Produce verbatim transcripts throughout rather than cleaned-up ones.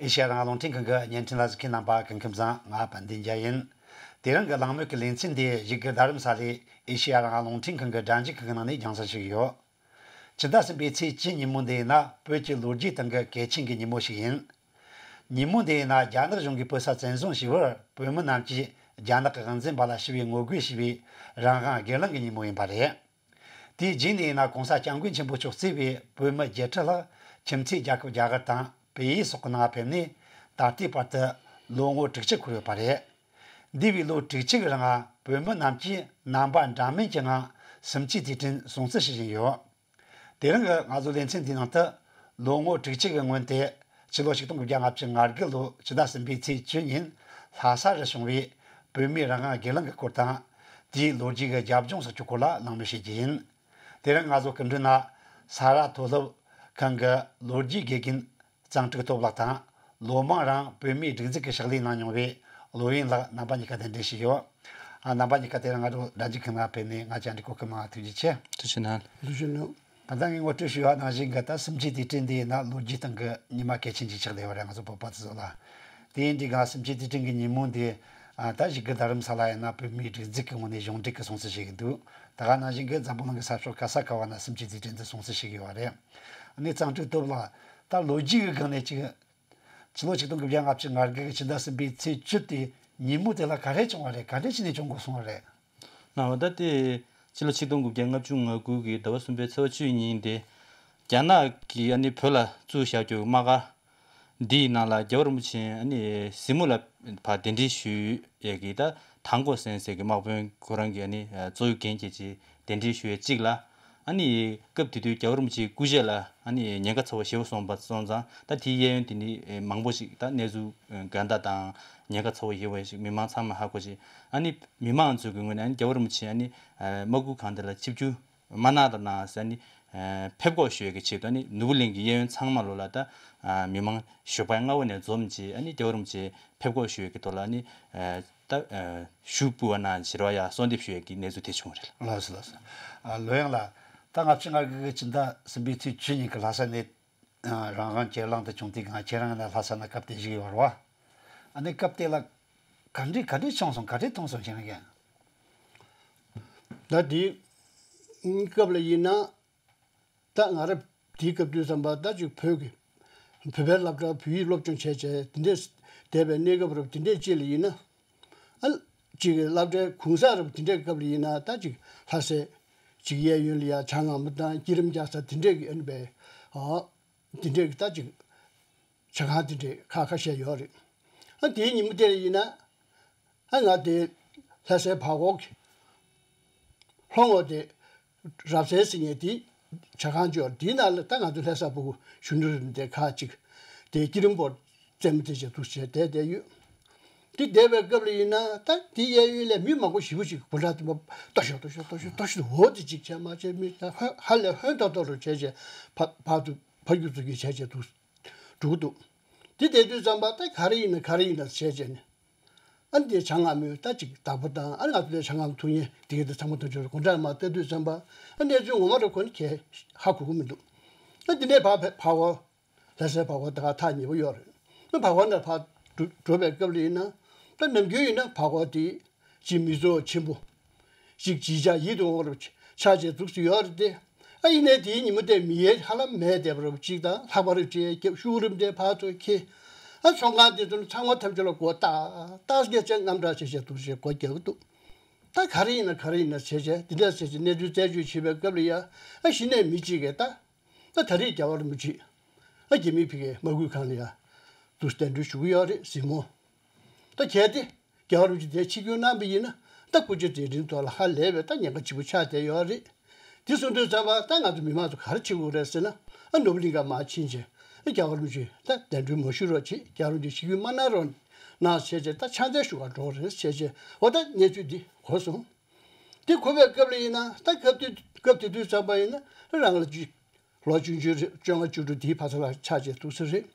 ཨེ་ཤེ་ཡ་རང་དབང་རླུང་འཕྲིན་ཁང་གི་བརྙན་འཕྲིན་ལ་གཟིགས་མཁན་རྣམ་པ་སྐུ་ཁམས་བཟང་། ང་དཔལ་ལྡན་རྒྱལ་ཡིན། དེ་རིང་གི་གླེང་མོལ་གྱི་ལེ་ཚན་འདི་བཞུགས་སྒར་རྡ་རམ་ས་ལའི་ཨེ་ཤེ་ཡ་རང་དབང་རླུང་འཕྲིན་ཁང་གི་སྒྲ་འཇུག་ཁང་གི་ནང་ནས་རྒྱང་སྲིང་ཞུ་གི་ཡོད། ཕྱི་ཟླ་གསུམ་པའི་ཚེས་བཅུ་ཉིན་མོ་འདི་ཡིན་ན་བོད་ཀྱི་ལོ་རྒྱུས་སྟེང་གི་གལ་ཆེན་གྱི་ཉིན་མོ་ཞིག་ཡིན། ཉིན་མོ་འདི་ཡིན་ན་རྒྱ་ནག་གཞུང་གིས་བོད་ས་བཙན་བཟུང་བྱས་པར་བོད་མི་རྣམས་ཀྱིས་རྒྱ་ནག་གི་དབང་འཛིན་པ་ལ་ཞི་བའི་ངོ་རྒོལ་བྱས་པའི་རང་དབང་སྒེར་ལངས་ཀྱི་ཉིན་མོ་ཡིན་པ་རེད། དེའི་རྗེས་ནས་ཡིན་ན་གོང་ས་སྐྱབས་མགོན་ཆེན་པོ་མཆོག་གཙོས་པའི་བོད་མི་བརྒྱད་ཁྲི་ལྷག་ཁྱིམ་མཚེས་རྒྱལ་ཁབ་རྒྱ་གར་དང་བལ་ཡུལ་སོགས་ཀྱི་ནང་ཕེབས་ནས་ད་ལྟའི་བར་དུ་ལོ་ངོ་དྲུག་ཅུ་འཁོར་ཡོད་པ་རེད། འདས་པའི་ལོ་དྲུག་ཅུ་གི་རིང་བོད་མི་རྣམས་ཀྱིས་རྣམ་པ་འདྲ་མིན་གྱི་ངང་གསུམ་བཅུའི་དུས་དྲན་སྲུང་བརྩི་ཞུ་བཞིན་ཡོད། དེ་རིང་གི་ང་ཚོའི་ལེ་ཚན་འདིའི་ནང་དུ་ལོ་ངོ་དྲུག་ཅུ་གི་སྔོན་ཏེ་ཕྱི་ལོ་ཆིག་སྟོང་དགུ་བརྒྱ་ལྔ་བཅུ་ང་དགུ་ལོ་ཕྱི་ཟླ་གསུམ་པའི་ཚེས་བཅུ་ཉིན་ལྷ་ས་རུ་བྱུང་བའི་བོད་མིའི་རང་དབང་སྒེར་ལངས་ཀྱི་སྐོར་དང་། དེའི་ལོ་རྒྱུས་ཀྱི་རྒྱབ་ལྗོངས་སོགས་ཀྱི་སྐོར་ལ་གླེང་མོལ་བྱེད་རྒྱུ་ཡིན། དེ་རིང་ང་ཚོ་སྐུ་མགྲོན་ན་ས་རཱ་མཐོ་སློབ་ཁང་གི་ལོ་རྒྱུས་དགེ་རྒན་གཙང་ཕྲུག་སྟོབས་ལགས་དང་། ལོ་མང་རིང་བོད་མིའི་སྒྲིག་འཛུགས་ཀྱི་ཕྱག་ལས་གནང་མྱོང་བའི་བློ་ཡིན་ལགས། རྣམ་པ་གཉིས་ཀ་གདན་འདྲེན་ཞུས་ཡོད། ཨ། རྣམ་པ་གཉིས་ཀ་དེ་རིང་ང་ཚོ་སྒྲ་འཇུག་ཁང་ནང་ཕེབས་ནས་ང་བཅར་འདྲི་གོ་སྐབས་གནང་བ་ཐུགས་རྗེ་ཆེ། ཐུགས་རྗེ་གནང་། ཐུགས་རྗེ་གནང་། ད་ལྟ་ངས་ངོ་སྤྲོད་ཞུས་པ་ནང་བཞིན་གྱི་ད་གསུམ་བཅུའི་དུས་དྲན་འདི་ཡིན་ན་ལོ་རྒྱུས་སྟེང་གི་ཉི་མ་གལ་ཆེན་ཅིག་ཆགས་བསྡད་པ་རེད། ང་ཚོ་བོད་པ་ཚོ་ལ། དེ་ཡིན་དུས་ང་གསུམ་བཅུའི་དུས་དྲན་གྱི་ཉིན་མོ་འདི། ཨ། ད་བཞུགས་སྒར་རྡ་རམ་ས་ལ་ཡིན་ན་བོད་མིའི་སྒྲིག་འཛུགས་ཀྱི་ངོས་ནས་གཞུང་འབྲེལ་གྱི་སྲུང་བརྩི་བྱེད་ཀྱི་འདུག་ད་ག་ནང་བཞིན་གྱི་འཛམ་བུ་གླིང་གི་ས་ཕྱོགས་ག་ས་ག་བ་ན་གསུམ་བཅུའི་དུས་དྲན་འདི་སྲུང་བརྩི་བྱེད་ཀྱི་ཡོད་པ་རེད། ཨ་ནི་གཙང་ཕྲུག་སྟོབས་ལགས། ད་ལོ་རྒྱུས་ཀྱི་སྒང་ནས་ཅིག་ཕྱི་ལོ་ཆིག་སྟོང་དགུ་བརྒྱ་ལྔ་བཅུ་ང་དགུ་གི་ཕྱི་ཟླ་གསུམ་པའི་ཚེས་བཅུ་དེ་ཉིན་མོ་དེ་ལ་ག་རེ་བྱུང་བ་རེད། ག་འདྲ་བྱས་ནས་བྱུང་དགོས་སོང་བ་རེད། ནའོ། ད་དེ་ཕྱི་ལོ་ཆིག་སྟོང་དགུ་བརྒྱ་ལྔ་བཅུ་ང་དགུ་གི་ཟླ་བ་གསུམ་པའི་ཚེས་པ་བཅུ་ཉིན་དེ། རྒྱ་ནག་གིས་ཨ་ནི་བོད་ལ་བཙུགས་བཞག་རྒྱུ་དམག་སྒར་འདིའི་ནང་ལ་རྒྱལ་བ་རིན་པོ་ཆེ་ཨ་ནི་གཟིགས་མོ་ལ་ཕར་གདན་འདྲེན་ཞུ་ཡས་ཀྱི་ད་ཐང་གོ་སན་ཟེར་གྱི་དམག་དཔོན་ཁོ་རང་གི་ཨ་ནི་གཙོ་བོའི་འགན་འཁྱེར་ཅིག་གདན་འདྲེན་ཞུ་ཡས་གཅིག་ལ། ཨ་ནི་སྐབས་དེ་དུས་རྒྱལ་བ་རིན་པོ་ཆེའི་སྐུ་ཕྱྭ་ལ་ཨ་ནི་ཉེན་ཁ་ཚ་བོ་ཞེ་པོ་སོང་བ་སོང་ཙང་། ད་དེའི་གཡས་གཡོན་དེ་ནི་མང་པོ་ཞིག་ད་གནས་ཚུལ་འགལ་ཟླ་དང་ཉེན་ཁ་ཚ་བོ་ཞེ་པོ་ཞིག་མི་མང་ཚང་མ་ཧ་གོ་ཅིག་ཨ་ནི་མི་མང་ཚོའི་གི་ངོས་ནས་ཨ་ནི་རྒྱལ་བ་རིན་པོ་ཆེ་ཨ་ནི་དམག་ཁུལ་ཁང་དེ་ལ་ཆིབས་བསྒྱུར་མ་གནང་དང་གནང་ཟེར། ཨ་ནི་ཕེབས་སྒོ་ཞུ་ཡས་ཀྱི་ཆེད་དུ་ཨ་ནི་ནོར་བུ་གླིང་གི་གཡས་གཡོན་ཚང་མ་ལོ་ལ་ད་མི་མང་ཞོགས་པ་སྔ་པོ་ནས་འཛོམས་ཅིག་ཨ་ནི་རྒྱལ་བ་རིན་པོ་ཆེ་ཕེབས་སྒོ་ཞུ་ཡས་ཀྱི་ཐོག་ལ་ཨ་ནི་ད་ཞུ་འབུལ་བ་གནང་ཞེས་པ་ཡ་གསོལ་འདེབས་ཞུ་ཡས་ཀྱི་གནས་ཚུལ་དེ་བྱུང་བ་རེད། ལགས་སོ། ལགས་སོ། ཨ། ལོ་ཡང་ལགས། ད་ལྔ་བཅུ་ང་དགུ་གི་ཕྱི་ཟླ་གསུམ་པའི་ཚེས་བཅུ་ཉིན་གྱི་ལྷ་ས་ནས་རང་དབང་གྱེན་ལངས་དུ་བྱུང་དུས་ང་ཁྱེད་རང་ཡང་ལྷ་ས་ན་སྐབས་དེ་བཞུགས་ཡོད་རེད་བ། ཨ་ནི་སྐབས་དེ་ལ་ག་འདྲས་ག་འདྲས་བྱུང་སོང་། ག་འདྲས་མཐོང་སོང་ཁྱེད་རང་གིས། ད་དེའི་སྐབས་ལ་ཡིན་ན། ད་ང་རང་དེའི་སྐབས་དུས་ཙམ་པ་ད་ཅིག་བོད་ཀྱི་བོད་པའི་སློབ་གྲྭ་བོད་ཡིག་སློབ་སྦྱོང་བྱས་བྱས་དེ་འདྲས་བསྡད་པའི་གནས་སྐབས་རབ་དེ་འདྲས་ཅིག་ལ་ཡིན་ན། ཨ། ཅིག་གི་སློབ་གྲྭའི་གུང་སེང་རབ་དེ་འདྲས་སྐབས་ལ་ཡིན་ན་ད་ཅིག་ལྷ་སའི་ཅིག་གཡས་གཡོན་ལ་ཡ་བྱང་སྔ་མོ་དང་སྐྱིད་རམ་རྒྱག་ས་དེ་འདྲས་ཀྱི་ཨ་ནི་པའི། ཨ། དེ་འདྲས་ཀྱི་ད་ཅིག་ཇ་ཁང་དེ་འདྲས་ཁ་ཁ་ཤས་ཡོད་རེད། ཨ། དེའི་ཉིན་མོ་དེ་ལ་ཡིན་ན། ཨ། ང་དེ་ལྷ་སའི་བར་སྐོར་གྱི་ལྷོ་ངོས་དེ་རབ་གསལ་ཟེར་མཁན་དེ་ཇ་ཁང་ཅིག་ཡོད་རེད། དེའི་ནང་ལ་ད་ང་ཚོ་ལྷ་ས་ཕྲུ་གུ་གཞོན་ནུ་རེ་འདྲ་ཁག་ཅིག་དེ་སྐྱིད་རིམ་པོ་རྩེད་མོ་དེ་བྱས་འདུག་བྱས་བསྡད་བསྡད་ཡོད། དེ་བསྡད་པའི་སྐབས་ལ་ཡིན་ན་ད་དེ་གཡས་གཡོན་ལ་མི་མང་པོ་ཞེ་པོ་ཅིག་འབུ་ཕྲུག་དེ་མོ་ལྟོ་ཤོར་ལྟོ་ཤོར་ལྟོ་ཤོར་ལྟོ་ཤོར་འོ་དེ་ཅིག་བྱས་མ་བྱས་མི་ཧ་ལས་ཧོན་ཐོར་ཐོར་རུ་བྱས་བྱས་ཕ་ཕར་ཚུར་ཕར་རྒྱུག་ཚུར་རྒྱུག་བྱས་བྱས་འདུག་འགྲོ་གི་འདུག་དེ་བསྡད་དུས་ཙམ་པ་ད་ག་རེ་ཡིན་ན་ག་རེ་ཡིན་ན་བྱས་བྱས་ནས། ཨ་ནི་དེ་བྱང་སྔ་མོའི་ད་ཅིག་བདག་པོ་དང་། ཨ་ནི་ང་ཚོ་དེ་བྱང་སྔ་མོ་ཐུག་མཁན་དེ་ག་དེ་ཚང་མ་དོན་ཆུང་རུ་དགོང་གྲངས་མ་བལྟ་དུས་ཙམ་པ། ཨ་ནི་གནས་ཚུལ་ངོ་མ་རུ་ཁོ་ནི་གས་ཧ་གོ་གི་མི་འདུག་ཨ། དེ་ནས་ཕར་ཕར་སྐོར། ལྷ་སའི་བར་སྐོར་ད་ག་ཐག་ཉེ་པོ་ཡོད་རེད། ཨ། བར་སྐོར་ནས་ཕར་འགྲོ་འགྲོ་བའི་སྐབས་ལ་ཡིན་ན། ད་ནམ་རྒྱུན་ཡིན་ན་བར་སྐོར་དེ་ཅིག་མི་ཚོགས་ཆེན་པོ་ཅིག་ཅིག་ཆགས་ཡིད་དུ་འོང་བ་རུ་ཆགས་བྱས་འདུག་སེ་ཡོད་རེད་དེ། ཨ། ཡིན་ནའི་དེའི་ཉིན་མོ་དེ་མི་ཡལ་ཧ་ལམ་མེད་བསྡད་པ་རུ་ཅིག་དང་། ལྷག་པར་ཅིག་རྒྱབ་ཤུགས་རིམ་དེ་ཕར་ཚུར་འཁྱེར། ཨ། ཚོང་ཁང་དེ་ཚོ་ཚང་མ་ཐམས་ཅད་ལ་སྒོ་ཏག་ཏག་སྒེར་ཆ་རྔམ་དྲག་བྱས་བྱས་འདུག་སེ་སྒོ་བརྒྱབ་འདུག་ད་ག་རེ་ཡིན་ན་ག་རེ་ཡིན་ན་བྱས་བྱས་དེ་འདྲ་བྱས་བྱས་གནས་ཚུལ་རྩད་གཅོད་བྱེད་པའི་སྐབས་ལ་ཡ། ཨ། གཞི་ནས་མི་གཅིག་གིས་ད། ད་ད་རེས་རྒྱལ་བ་རིན་པོ་ཆེ། ཨ། རྒྱ་མིའི་ཕ་གིའི་དམག་ཁུལ་ཁང་ལ་ཡ་འདུག་སེ་གདན་འདྲེན་ཞུ་གི་ཡོད་རེད་གཟིགས་མོ། ད་གལ་ཏེ་རྒྱལ་བ་རིན་པོ་ཆེ་དེ་ཆིབས་བསྒྱུར་གནང་པ་ཡིན་ན་ད་སྐུ་ཕྱྭ་དེ་རིང་ཐོག་ལ་ཧ་ལས་པའི་ད་ཉེན་ཁ་ཆེན་པོ་ཆགས་བསྡད་ཡོད་རེད། དེ་སོང་དུས་ཙམ་པ་ད་ང་ཚོ་མི་མང་ཚོ་ག་རེ་བྱེད་དགོས་རེད་ཟེར་ན། ཨ། ནོར་བུ་གླིང་ཁ་མར་ཕྱིན་བྱས། ཨ། རྒྱལ་བ་རིན་པོ་ཆེ་ད་གདན་འདྲེན་མ་ཞུ་རོགས་བྱེད། རྒྱལ་བ་རིན་པོ་ཆེ་ཆིབས་བསྒྱུར་མ་གནང་རོགས་གནང་ཟེར་བྱས་ད་ཕྱག་འཚལ་ཞུ་གར་འགྲོ་རེད་ཟེར་བྱས། འོ། ད་གནས་ཚུལ་འདི་གོ་སོང་། དེ་གོ་བའི་སྐབས་ལ་ཡིན་ན་ད་སྐབས་དེ་སྐབས་དེ་དུས་ཙམ་པ་ཡིན་ན་རང་ལ་ཅིག་ལོ་ཆུང་ཆུང་རེད། བཅོ་ལྔ་བཅུ་དྲུག་དེའི་བར་ཚོ་ལ་ཆགས་བྱས་འདུག་སེ་རེད།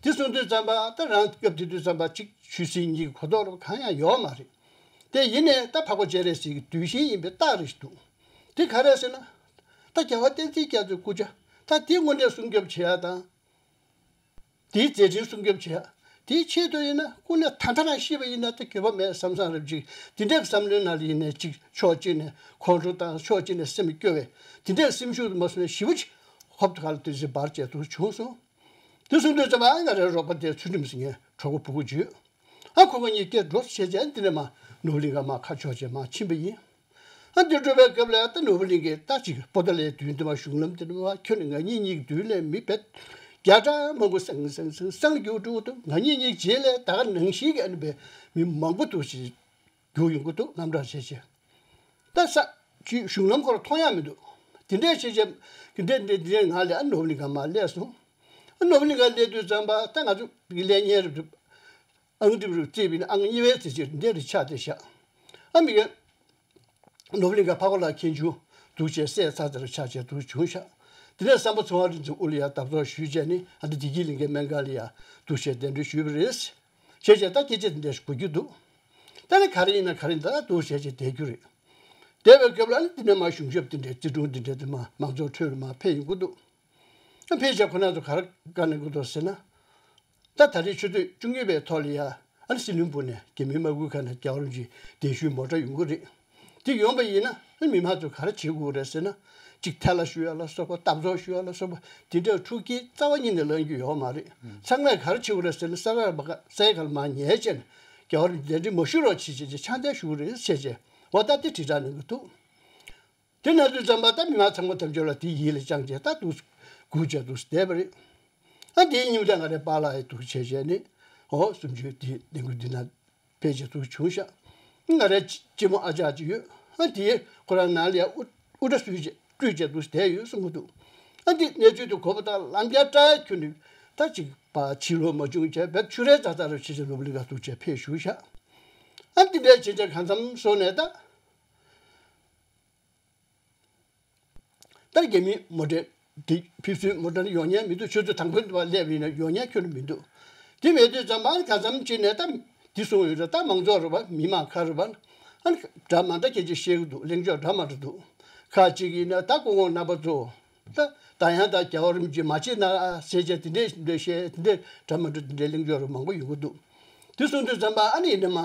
དེ་སོང་དུས་ཙམ་པ་ད་རང་སྐབས་དེ་དུས་ཙམ་པ་ཅིག་ཆོས་སྲིད་གཉིས་ཀྱི་གོ་རྟོགས་རབ་གང་ཡང་ཡོད་མ་རེད། དེ་ཡིན་ནའི་ད་འཕགས་པ་སྤྱན་རས་གཟིགས་ཀྱི་གདུལ་ཞིང་ཡིན་པའི་རྟགས་རེ་ཞིག་འདུག་དེ་ག་རེ་ཟེར་ན། ད་རྒྱལ་བ་བསྟན་འཛིན་རྒྱ་མཚོའི་སྐུ་ཕྱྭ་ད་དེ་དངོས་གནས་སྲུང་སྐྱོབ་བྱེད་ཡ་དང་། དེའི་མཛད་འཕྲིན་སྲུང་སྐྱོབ་བྱེད་ཡ། དེའི་ཆེད་དུ་ཡིན་ན་སྐུ་ནས་ད་ལྟ་རང་ཤི་བ་ཡིན་ན་ད་འགྱོད་པ་མེད་བསམ་བསམ་རབ་ཅིག་དེ་འདྲའི་བསམ་བློའི་ནང་ལ་ཡིན་ནའི་ཅིག་ཕྱོགས་གཅིག་ནས་ཁོང་ཁྲོ་དང་ཕྱོགས་གཅིག་ནས་སེམས་སྐྱོ་བས་དེ་འདྲའི་སེམས་ཤུགས་མ་སོང་ནས་ཞེ་པོ་ཅིག་ཧོབ་ཏེ་ག་ལ་དུས་ཚོད་འབར་བྱས་འདུག་བྱུང་སོང་། དེ་སོང་དུས་ཙམ་པ་ང་རའི་རོགས་པ་དེ་ཚུལ་ཁྲིམས་ཟེར་མཁན་གྲོགས་པོ་བུ་གུ་བརྒྱུད། ཨ་ཁོ་ཁོ་གཉིས་སྐད་འགྲོ་བྱས་རྗེས་འདི་ནས་མ་ནོར་བུ་གླིང་ག་མ་ཁ་ཕྱོགས་བྱས་མ་ཕྱིན་པ་ཡིན། ཨ་འདི་འགྲོ་བའི་སྐབས་ལ་ད་ནོར་བུ་གླིང་གི་ད་ཅིག་པོ་ཏཱ་ལའི་མདུན་དུ་མ་གཞུང་ལམ་དེ་ནས་མ་ཁྱོད་ནི་ང་གཉིས་གཉིས་མདུན་ལས་མི་བེད་བརྒྱ་ཕྲག་མང་པོ་སང་སང་སང་སང་རྒྱུག་འགྲོ་གི་འདུག་ང་གཉིས་གཉིས་རྗེས་ལས་ད་ག་ནང་བཞིན་གྱི་ཨ་ནི་བས་མི་མང་པོ་འདུག་ཅིག་རྒྱུག་ཡོང་གི་འདུག་རྔམ་སྐྲག་བྱས་བྱས། ད་ས་ཅིག་གཞུང་ལམ་ཁོ་ར་མཐོང་ཡ་མི་འདུག་དེ་འདྲའི་བྱས་བྱས་དེ་འདྲའི་འདྲའི་འདྲའི་ང་ལས་ཨ་ནོར་བུ་གླིང་ག་མ་སླེབས་སོང་། ཨ་ནོར་བུ་གླིང་ག་སླེབས་དུས་ཙམ་པ་ད་ང་ཚོ་ལས་གཉེར་རུ་ཨང་ཏི་རུ་རྩེ་བའི་ཨང་གཉིས་པའི་རྩེ་ཕྱིར་འདི་རུ་ཆགས་ཏེ་བཞག་ཨ་མི་ག་ནོར་བུ་གླིང་ག་ཕ་གོ་ལ་མཁན་ཆུང་འདུག་བྱས་སྲས་ཚ་དེ་རུ་ཆགས་བྱས་འདུག་བྱུང་ཤག་དེ་ནས་བསམ་པ་ཚོང་བ་རིག་འཛིན་དབུ་ལ་ཡ་བདག་ཐོག་ཞུས་བྱས་ནི་ཨ་འདི་བདེ་སྐྱིད་གླིང་གའི་སྨན་ཁང་ལ་ཡ་འདུག་བྱས་གདན་འདྲེན་ཞུས་པ་རེད། བྱས་བྱས་ད་སྐད་ཆ་དེ་འདྲ་ཞིག་གོ་རྒྱུ་འདུག་ད་ནི་ག་རེ་ཡིན་ན་ག་རེ་ད་འདུག་བྱས་བྱས་བསྡད་རྒྱུ་རེད། བསྡད་པའི་སྐབས་ལ་ཨ་ནི་དེ་ནས་མ་གཞུང་ཞབས་དེ་འདྲའི་རྩིས་དྲུང་དེ་འདྲ་དེ་མ་མང་ཚོགས་ཁྲོད་ལ་མ་ཕེབས་ཡོང་གི་འདུག་ཨ་ཕེབས་བྱས་ཁོ་རང་ཚོ་ག་རེ་བཀའ་གནང་གི་འདུག་ཟེར་ན། ད་ད་རེས་ཆུ་ཚོད་བཅུ་གཉིས་པའི་ཐོག་ལ་ཡ་ཨ་ནི་སྲིད་བློན་སྦུག་ནས་རྒྱ་མིའི་དམག་ཁུལ་ཁང་ནས་རྒྱལ་བ་རིན་པོ་ཆེའི་གདན་ཞུའི་མོ་ཊ་ཡོང་གི་རེད། དེ་ཡོང་པ་ཡིན་ན་ཨ་ནི་མི་མང་ཚོས་ག་རེ་བྱེད་དགོས་རེད་ཟེར་ན། གཅིག་ཐལ་བ་བཤུ་ཡ་ལ་སོགས་པ་གཏམ་ཚོགས་བཤུ་ཡ་ལ་སོགས་པ་དེ་འདྲའི་འཁྲུག་རྐྱེན་རྩ་བ་ཉིད་ནས་ལངས་རྒྱུ་ཡོད་མ་རེད། ཚང་མས་ག་རེ་བྱེད་དགོས་རེད་ཟེར་ན་ས་ག་ལ་མ་ག་ས་ག་ལ་མ་ཉལ་བྱས་ནས་རྒྱལ་བ་རིན་པོ་ཆེ་གདན་འདྲེན་མ་ཞུ་རོགས་བྱེད་བྱེད་ཅེས་ཕྱག་འཚལ་ཞུ་གི་རེད་ཟེར་བྱས་འོ་ད་དེ་དྲིལ་བསྒྲགས་གནང་གི་འདུག་དེ་ན་དུས་ཙམ་པ་ད་མི་མང་ཚང་མ་ཐམས་ཅད་ལ་དེ་ཡིད་ལ་བཅངས་བྱས་ད་འདུག་སྒུག་བྱས་འདུག་བསྡད་པ་རེད། ཨ་དེའི་ཉིན་ད་ང་རའི་པཱ་ལགས་ཡི་འདུག་བྱས་བྱས་ནི་ཨོ་སུམ་ཅུ་དེ་ལས་འགུལ་འདི་ན་ཕེབས་བྱས་འདུག་བྱུང་ཤག་ང་རའི་གཅེན་མོ་ཨ་ཅག་ཅིག་ཡོད། ཨ་དེ་ཁོ་རང་ནང་ལ་ཡ་དབུ་དབུ་སྐྲ་སུས་བྱས་བཀྲུས་བྱས་འདུག་བསྡད་ཡོད་གསུང་གི་འདུག་ཨ་འདི་གནས་ཚུལ་དུ་གོ་བ་དང་ལམ་རྒྱ་བཀྲ་ཁྱོད་ནི་ད་ཅིག་པ་ཕྱི་ལོགས་མ་བྱུང་བྱས་བེད་ཆུ་རའི་རྩ་རྩ་རུ་ཕྱི་ཕྱི་ལོབ་ལི་ག་འདུག་བྱས་ཕེབས་བཞུགས་ཤག་ཨ་འདི་འདྲའི་བྱས་བྱས་གང་འཚམ་སོང་ནས་ད། ད་རྒྱ་མིའི་མོ་ཊ་དེ་ཕེབས་བསུའི་མོ་ཊ་ནི་ཡོང་མཁན་མི་འདུག་ཆུ་ཚོད་དང་པོའི་བར་སླེབས་ཡིན་ན་ཡོང་མཁན་ཁྱོན་ནས་མི་འདུག་དེ་མེད་དུས་ཙམ་པ་གང་འཚམ་ཅིག་ནས་ད་འདི་སོང་ཡོད་རེད། ད་མང་ཚོགས་རེད་པ། མི་མང་ཁ་རེད་པ། ཨ་ནི་འདྲ་མ་འདྲ་སྐད་ཆ་བཤད་གི་འདུག་གླེང་ཕྱོགས་འདྲ་མ་འདྲ་འདུག་ཁ་ཅིག་ཡིན་ན་ད་སྐུ་ངོ་རྣམ་པ་ཚོ་ད་ད་ཡང་ད་རྒྱལ་བ་རིན་པོ་ཆེ་མ་བྱེད་ན་ཟེར་བྱས་དེ་འདྲས་འདྲས་བཤད་དེ་འདྲས་འདྲ་མ་འདྲ་དེ་འདྲས་གླེང་ཕྱོགས་རེད་མང་པོ་ཡོང་གི་འདུག་དེ་སོང་དུས་ཙམ་པ་ཨ་ནི་ཡིན་ན་མ་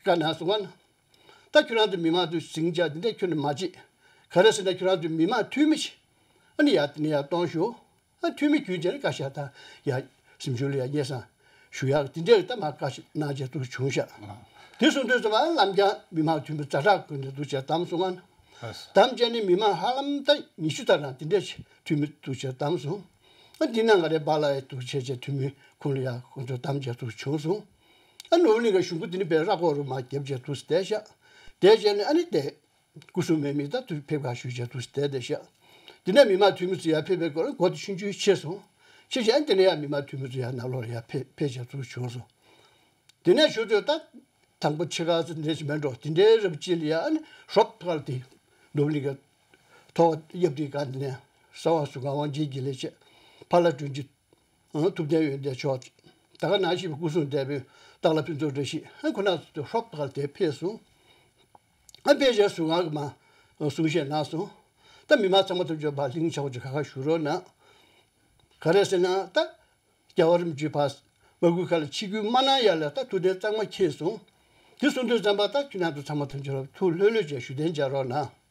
བཀའ་གནང་སོང་ང་ན། ད་ཁྱོད་རང་ཚོ་མི་མང་ཚོས་ཟིང་ཆ་འདི་འདྲ་ཁྱོན་ནས་མ་བྱེད། ག་རེ་ཟེར་ན་ཁྱོད་རང་ཚོ་མི་མང་འཐུས་མི་ཞིག་ཨ་ནི་ཡ་དེ་ནས་ཡར་གཏོང་ཞུ། ཨ་འཐུས་མི་རྒྱུན་ཆད་ནས་བཀའ་ཤག་དང་ཡ་སེམས་ཤུགས་ལ་ཡ་སྙན་སེང་ཞུ་ཡག་དེ་འདྲའི་ད་མ་བཀའ་ཤག་གནང་བྱས་འདུག་བྱུང་ཤག་དེ་སོང་དུས་ཙམ་ཨ་ལམ་རྒྱང་མི་མང་འཐུས་མི་ཛ་དྲག་ཀུན་ནས་འདུག་བྱས་བདམས་སོང་ང་། བདམས་བྱས་ནས་མི་མང་ཧ་ལམ་ད་ཉི་ཤུ་ལྟར་ན་དེ་འདྲའི་འཐུས་མི་འདུག་བྱས་བདམས་སོང་། ཨ་འདི་ན་ང་རའི་པཱ་ལགས་ཡ་འདུག་བྱས་བྱས་འཐུས་མི་ཁོང་ལ་ཡ་ཁོང་ཚོ་བདམས་བྱས་འདུག་བྱུང་སོང་། ཨ་ནོར་བུ་གླིང་ག་གཞུང་གི་འདི་ནི་བས་ར་ཀོ་རུ་མ་རྒྱབ་བྱས་འདུག་བསྡད་ཤག་བསྡད་བྱས་ནས་ཨ་ནི་བསྡད། སྐུ་སྲུང་མེད་མི་ད་དུས་ཕེབས་ཁ་ཞུས་བྱས་འདུག་བསྡད་བསྡད་ཤག་དེ་ནས་མི་མང་འཐུས་མི་ཚོ་ཡར་ཕེབས་པའི་སྐོར་མགོ་དེ་ཆུང་ཆུང་ཆེ་སོང་། ཆེ་བྱས་ཨ་ནི་དེ་ནས་ཡར་མི་མང་འཐུས་མི་ཚོ་ཡར་ནང་ལོགས་ལ་ཡར་ཕེབས་ཕེབས་བྱས་འདུག་བྱུང་སོང་། དེ་ནས་ཞུ་ཚོད་ད་དང་པོ་ཕྱེད་ཀ་ཙམ་འདྲ་ཞིག་མེད་འགྲོ། དེ་འདྲའི་རབ་ཅིག་ལ་ཡ་ཨ་ནི་ཧྲོབ་ཁ་ལ་དེ་ནོར་བུ་གླིང་ག་ཐོག་གཡབ་དུས་ག་འདི་ནས་གསང་བ་ཟུར་ཁང་དབང་ཆེན་དགེ་ལེགས་བྱས་ཕ་ལྷ་དྲུང་ཆེ་ཨང་ཐུབ་བསྟན་ཡོན་ཏན་མཆོག་ད་ག་ནང་བཞིན་པའི་སྐུ་སྲུང་སྡེ་པའི་སྟག་ལྷ་ཕུན་ཚོགས་བཀྲ་ཤིས་ཨ་ཁོ་ན་ཚོ་ཧྲོབ་ཁ་ལ་དེ་ཕེབས་སོང་། ཨ་ཕེབས་བྱས་ཟུར་ཁང་གི་མ་གསུང་བཤད་གནང་སོང་། ད་མི་མང་ཚང་མ་ཐམས་ཅད་ཕར་ལྷིང་ཆགས་པོ་ཅིག་ཁ་ཁ་བཞུགས་རོགས་གནང་། ག་རེ་ཟེར་ན་ད། རྒྱལ་བ་རིན་པོ་ཆེ་ཕར་དམག་ཁུལ་ཁ་ལ་ཆིབས་བསྒྱུར་མ་གནང་ཡ་ལ་ད་ཐུགས་གཏན་གཙང་མ་འཁེལ་སོང་། དེ་སོང་དུས་ཙམ་པ་ད་ཁྱེད་རང་ཚོ་ཚང་མ་ཐམས་ཅད་ལ་ཐུགས་ལྷོད་ལྷོད་བྱས་བཞུགས་གདན་འཇགས་རོགས་གནང་།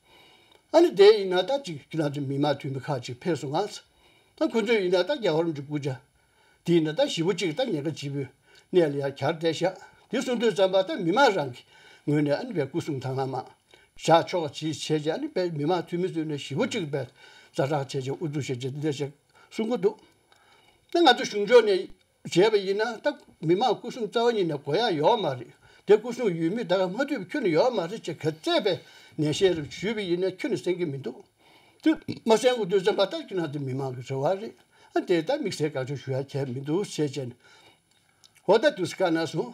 ཨ་ནི་དེ་ཡིན་ན་ད་ཅིག་ཁྱེད་རང་ཚོ་མི་མང་འཐུས་མི་ཁག་ཅིག་ཕེབས་སོང་ང་། ད་ཁོ་ཚོས་ཡིན་ན་ད་རྒྱལ་བ་རིན་པོ་ཆེ་སྐུ་ཕྱྭ་དེ་ཡིན་ན་ད་ཞེ་པོ་ཅིག་ད་ཉེན་ཁ་ཆེ་པོའི་གནས་ལ་ཡར་གྱར་བསྡད་ཤག་དེ་སོང་དུས་ཙམ་པ་ད་མི་མང་རང་གི་ངོས་ནས་ཨ་ནི་བས་སྐུ་སྲུང་དང་བླངས་མ་བཞག་ཆོག་ག་ཅིག་བྱས་རྗེས་ཨ་ནི་བས་མི་མང་འཐུས་མི་ཚོས་ནས་ཞེ་པོ་ཅིག་བས་ཛ་དྲག་བྱས་རྗེས་ཨུ་ཚུགས་བྱས་རྗེས་འདི་འདྲ་ཞིག་གསུང་གི་འདུག་ད་ང་ཚོ་གཞུང་ཕྱོགས་ནས་བྱས་པ་ཡིན་ན་ད་མི་མང་སྐུ་སྲུང་རྩ་བ་ཉིད་ནས་དགོས་ཡ་ཡོད་མ་རེད། དེ་སྐུ་སྲུང་ཡོད་མེད་ད་ག་མ་ཐུབ་ཁྱོན་ནས་ཡོད་མ་རེད་ཅེས་ག་ཚད་པའི་ནན་བཤད་རེ་ཞུས་པ་ཡིན་ན་ཁྱོན་ནས་གསན་གྱི་མི་འདུག་དུ་མ་གསན་དགོས་དུས་ཙམ་པ་ད་ཁྱོད་རང་ཚོ་མི་མང་གི་རེ་བ་རེད། ཨ་དེ་ད་དམིགས་བསལ་དགག་བྱ་ཞུ་ཡ་གལ་མི་འདུག་ཟེར་བྱས་ནས། འོ་ད་དུས་སུ་བཀའ་གནང་སོང་།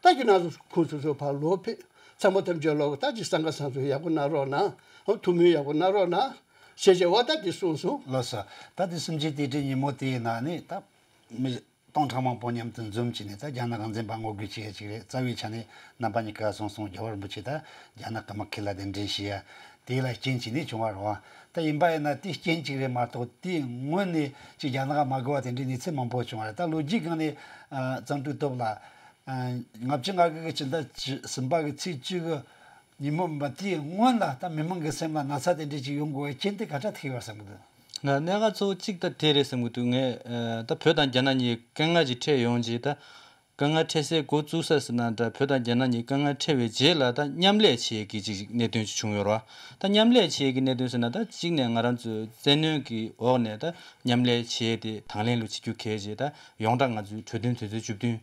ད་ཁྱོད་རང་ཚོ་ཁོང་ཚོ་ཚོ་ཕར་ལོག་ཕེབས། ཚང་མ་ཐམས་ཅད་ལོག་ད་ཅིག་སང་ག་སང་ཚོ་ཡག་པོ་གནང་རོགས་གནང་། ཨ་ཐུགས་སྨོན་ཡག་པོ་གནང་རོགས་གནང་། ཞེས་བྱས་འོ་ད་དེ་གསུངས་སོང་། ལགས་སོ། ད་དེ་གསུམ་བཅུའི་དུས་དྲན་ཉིན་མོ་དེའི་ནང་ནས་ད་མི་སྟོང་ཕྲག་མང་པོ་མཉམ་དུ་འཛོམས་བྱས་ནས་ད་རྒྱ་ནག་གི་འཛིན་པ་ངོ་རྒོལ་བྱེད་ཡ་ཅིག་རེད། རྩ་བའི་ཆ་ནས་རྣམ་པ་གཉིས་ཀ་གསུངས་སོང་། རྒྱལ་བ་རིན་པོ་ཆེ་ད་རྒྱ་ནག་གི་དམག་ཁུལ་ལ་གདན་འདྲེན་བྱེད་ཡ། དེ་ལ་རྐྱེན་བྱས་ནས་བྱུང་བ་རེད་བ། ད་ཡིན་པ་ཡིན་ན་དེ་རྐྱེན་གཅིག་རེད་མ་གཏོགས་དེའི་སྔོན་ནས་ཅིག་རྒྱ་ནག་མ་དགོས་པ་དེ་འདྲའི་གནས་ཚུལ་མང་པོ་བྱུང་བ་རེད། ད་ལོ་རྒྱུས་སྒང་ནས་ཨ་གཙང་ཕྲུག་སྟོབས་ལགས། ལྔ་བཅུ་ང་དགུ་གི་ཕྱི་ཟླ་བཅུ་གསུམ་པ་གི་ཚེས་བཅུ་གི་ཉིན་མོ་མ་དེའི་སྔོན་ལ་ད་མི་མང་གི་སེམས་ལ་ན་ཚ་དེ་འདྲ་ཅིག་ཡོང་དགོས་པའི་རྐྱེན་དེ་ག་འདྲ་ཐུག་ཡོད་བསམ་གི་འདུག་ང་གནད་འགག་གཙོ་བོ་གཅིག་ད་དེ་རེད་བསམ་གི་འདུག་ངས་ཨ་ད་བོད་དང་རྒྱ་ནག་གཉིས་དཀའ་ངལ་ཅིག་འཕྲད་ཡོང་རྗེས་ད་དཀའ་ངལ་འཕྲད་སའི་འགོ་བཙུགས་ས་ཟེར་ན་འདྲ། བོད་དང་རྒྱ་ནག་གཉིས་དཀའ་ངལ་འཕྲད་པའི་རྗེས་ལ་ད་མཉམ་ལས་བྱེད་ཀྱི་ཅིག་གནད་དོན་ཅིག་བྱུང་ཡོད་རེད་བ། ད་མཉམ་ལས་བྱེད་ཀྱི་གནད་དོན་ཟེར་ན་ད་གཅིག་ནས་ང་རང་ཚོའི་བཙན་གནོན་གྱི་འོག་ནས་ད་མཉམ་ལས་བྱས་ཏེ་དང་ལེན་ལ་བྱེད་རྒྱུ་གལ་ཆེ། ད་ཡོངས་གྲགས་ང་ཚོའི་གྲོས་མཐུན་དོན་ཚན་བཅུ་བདུན་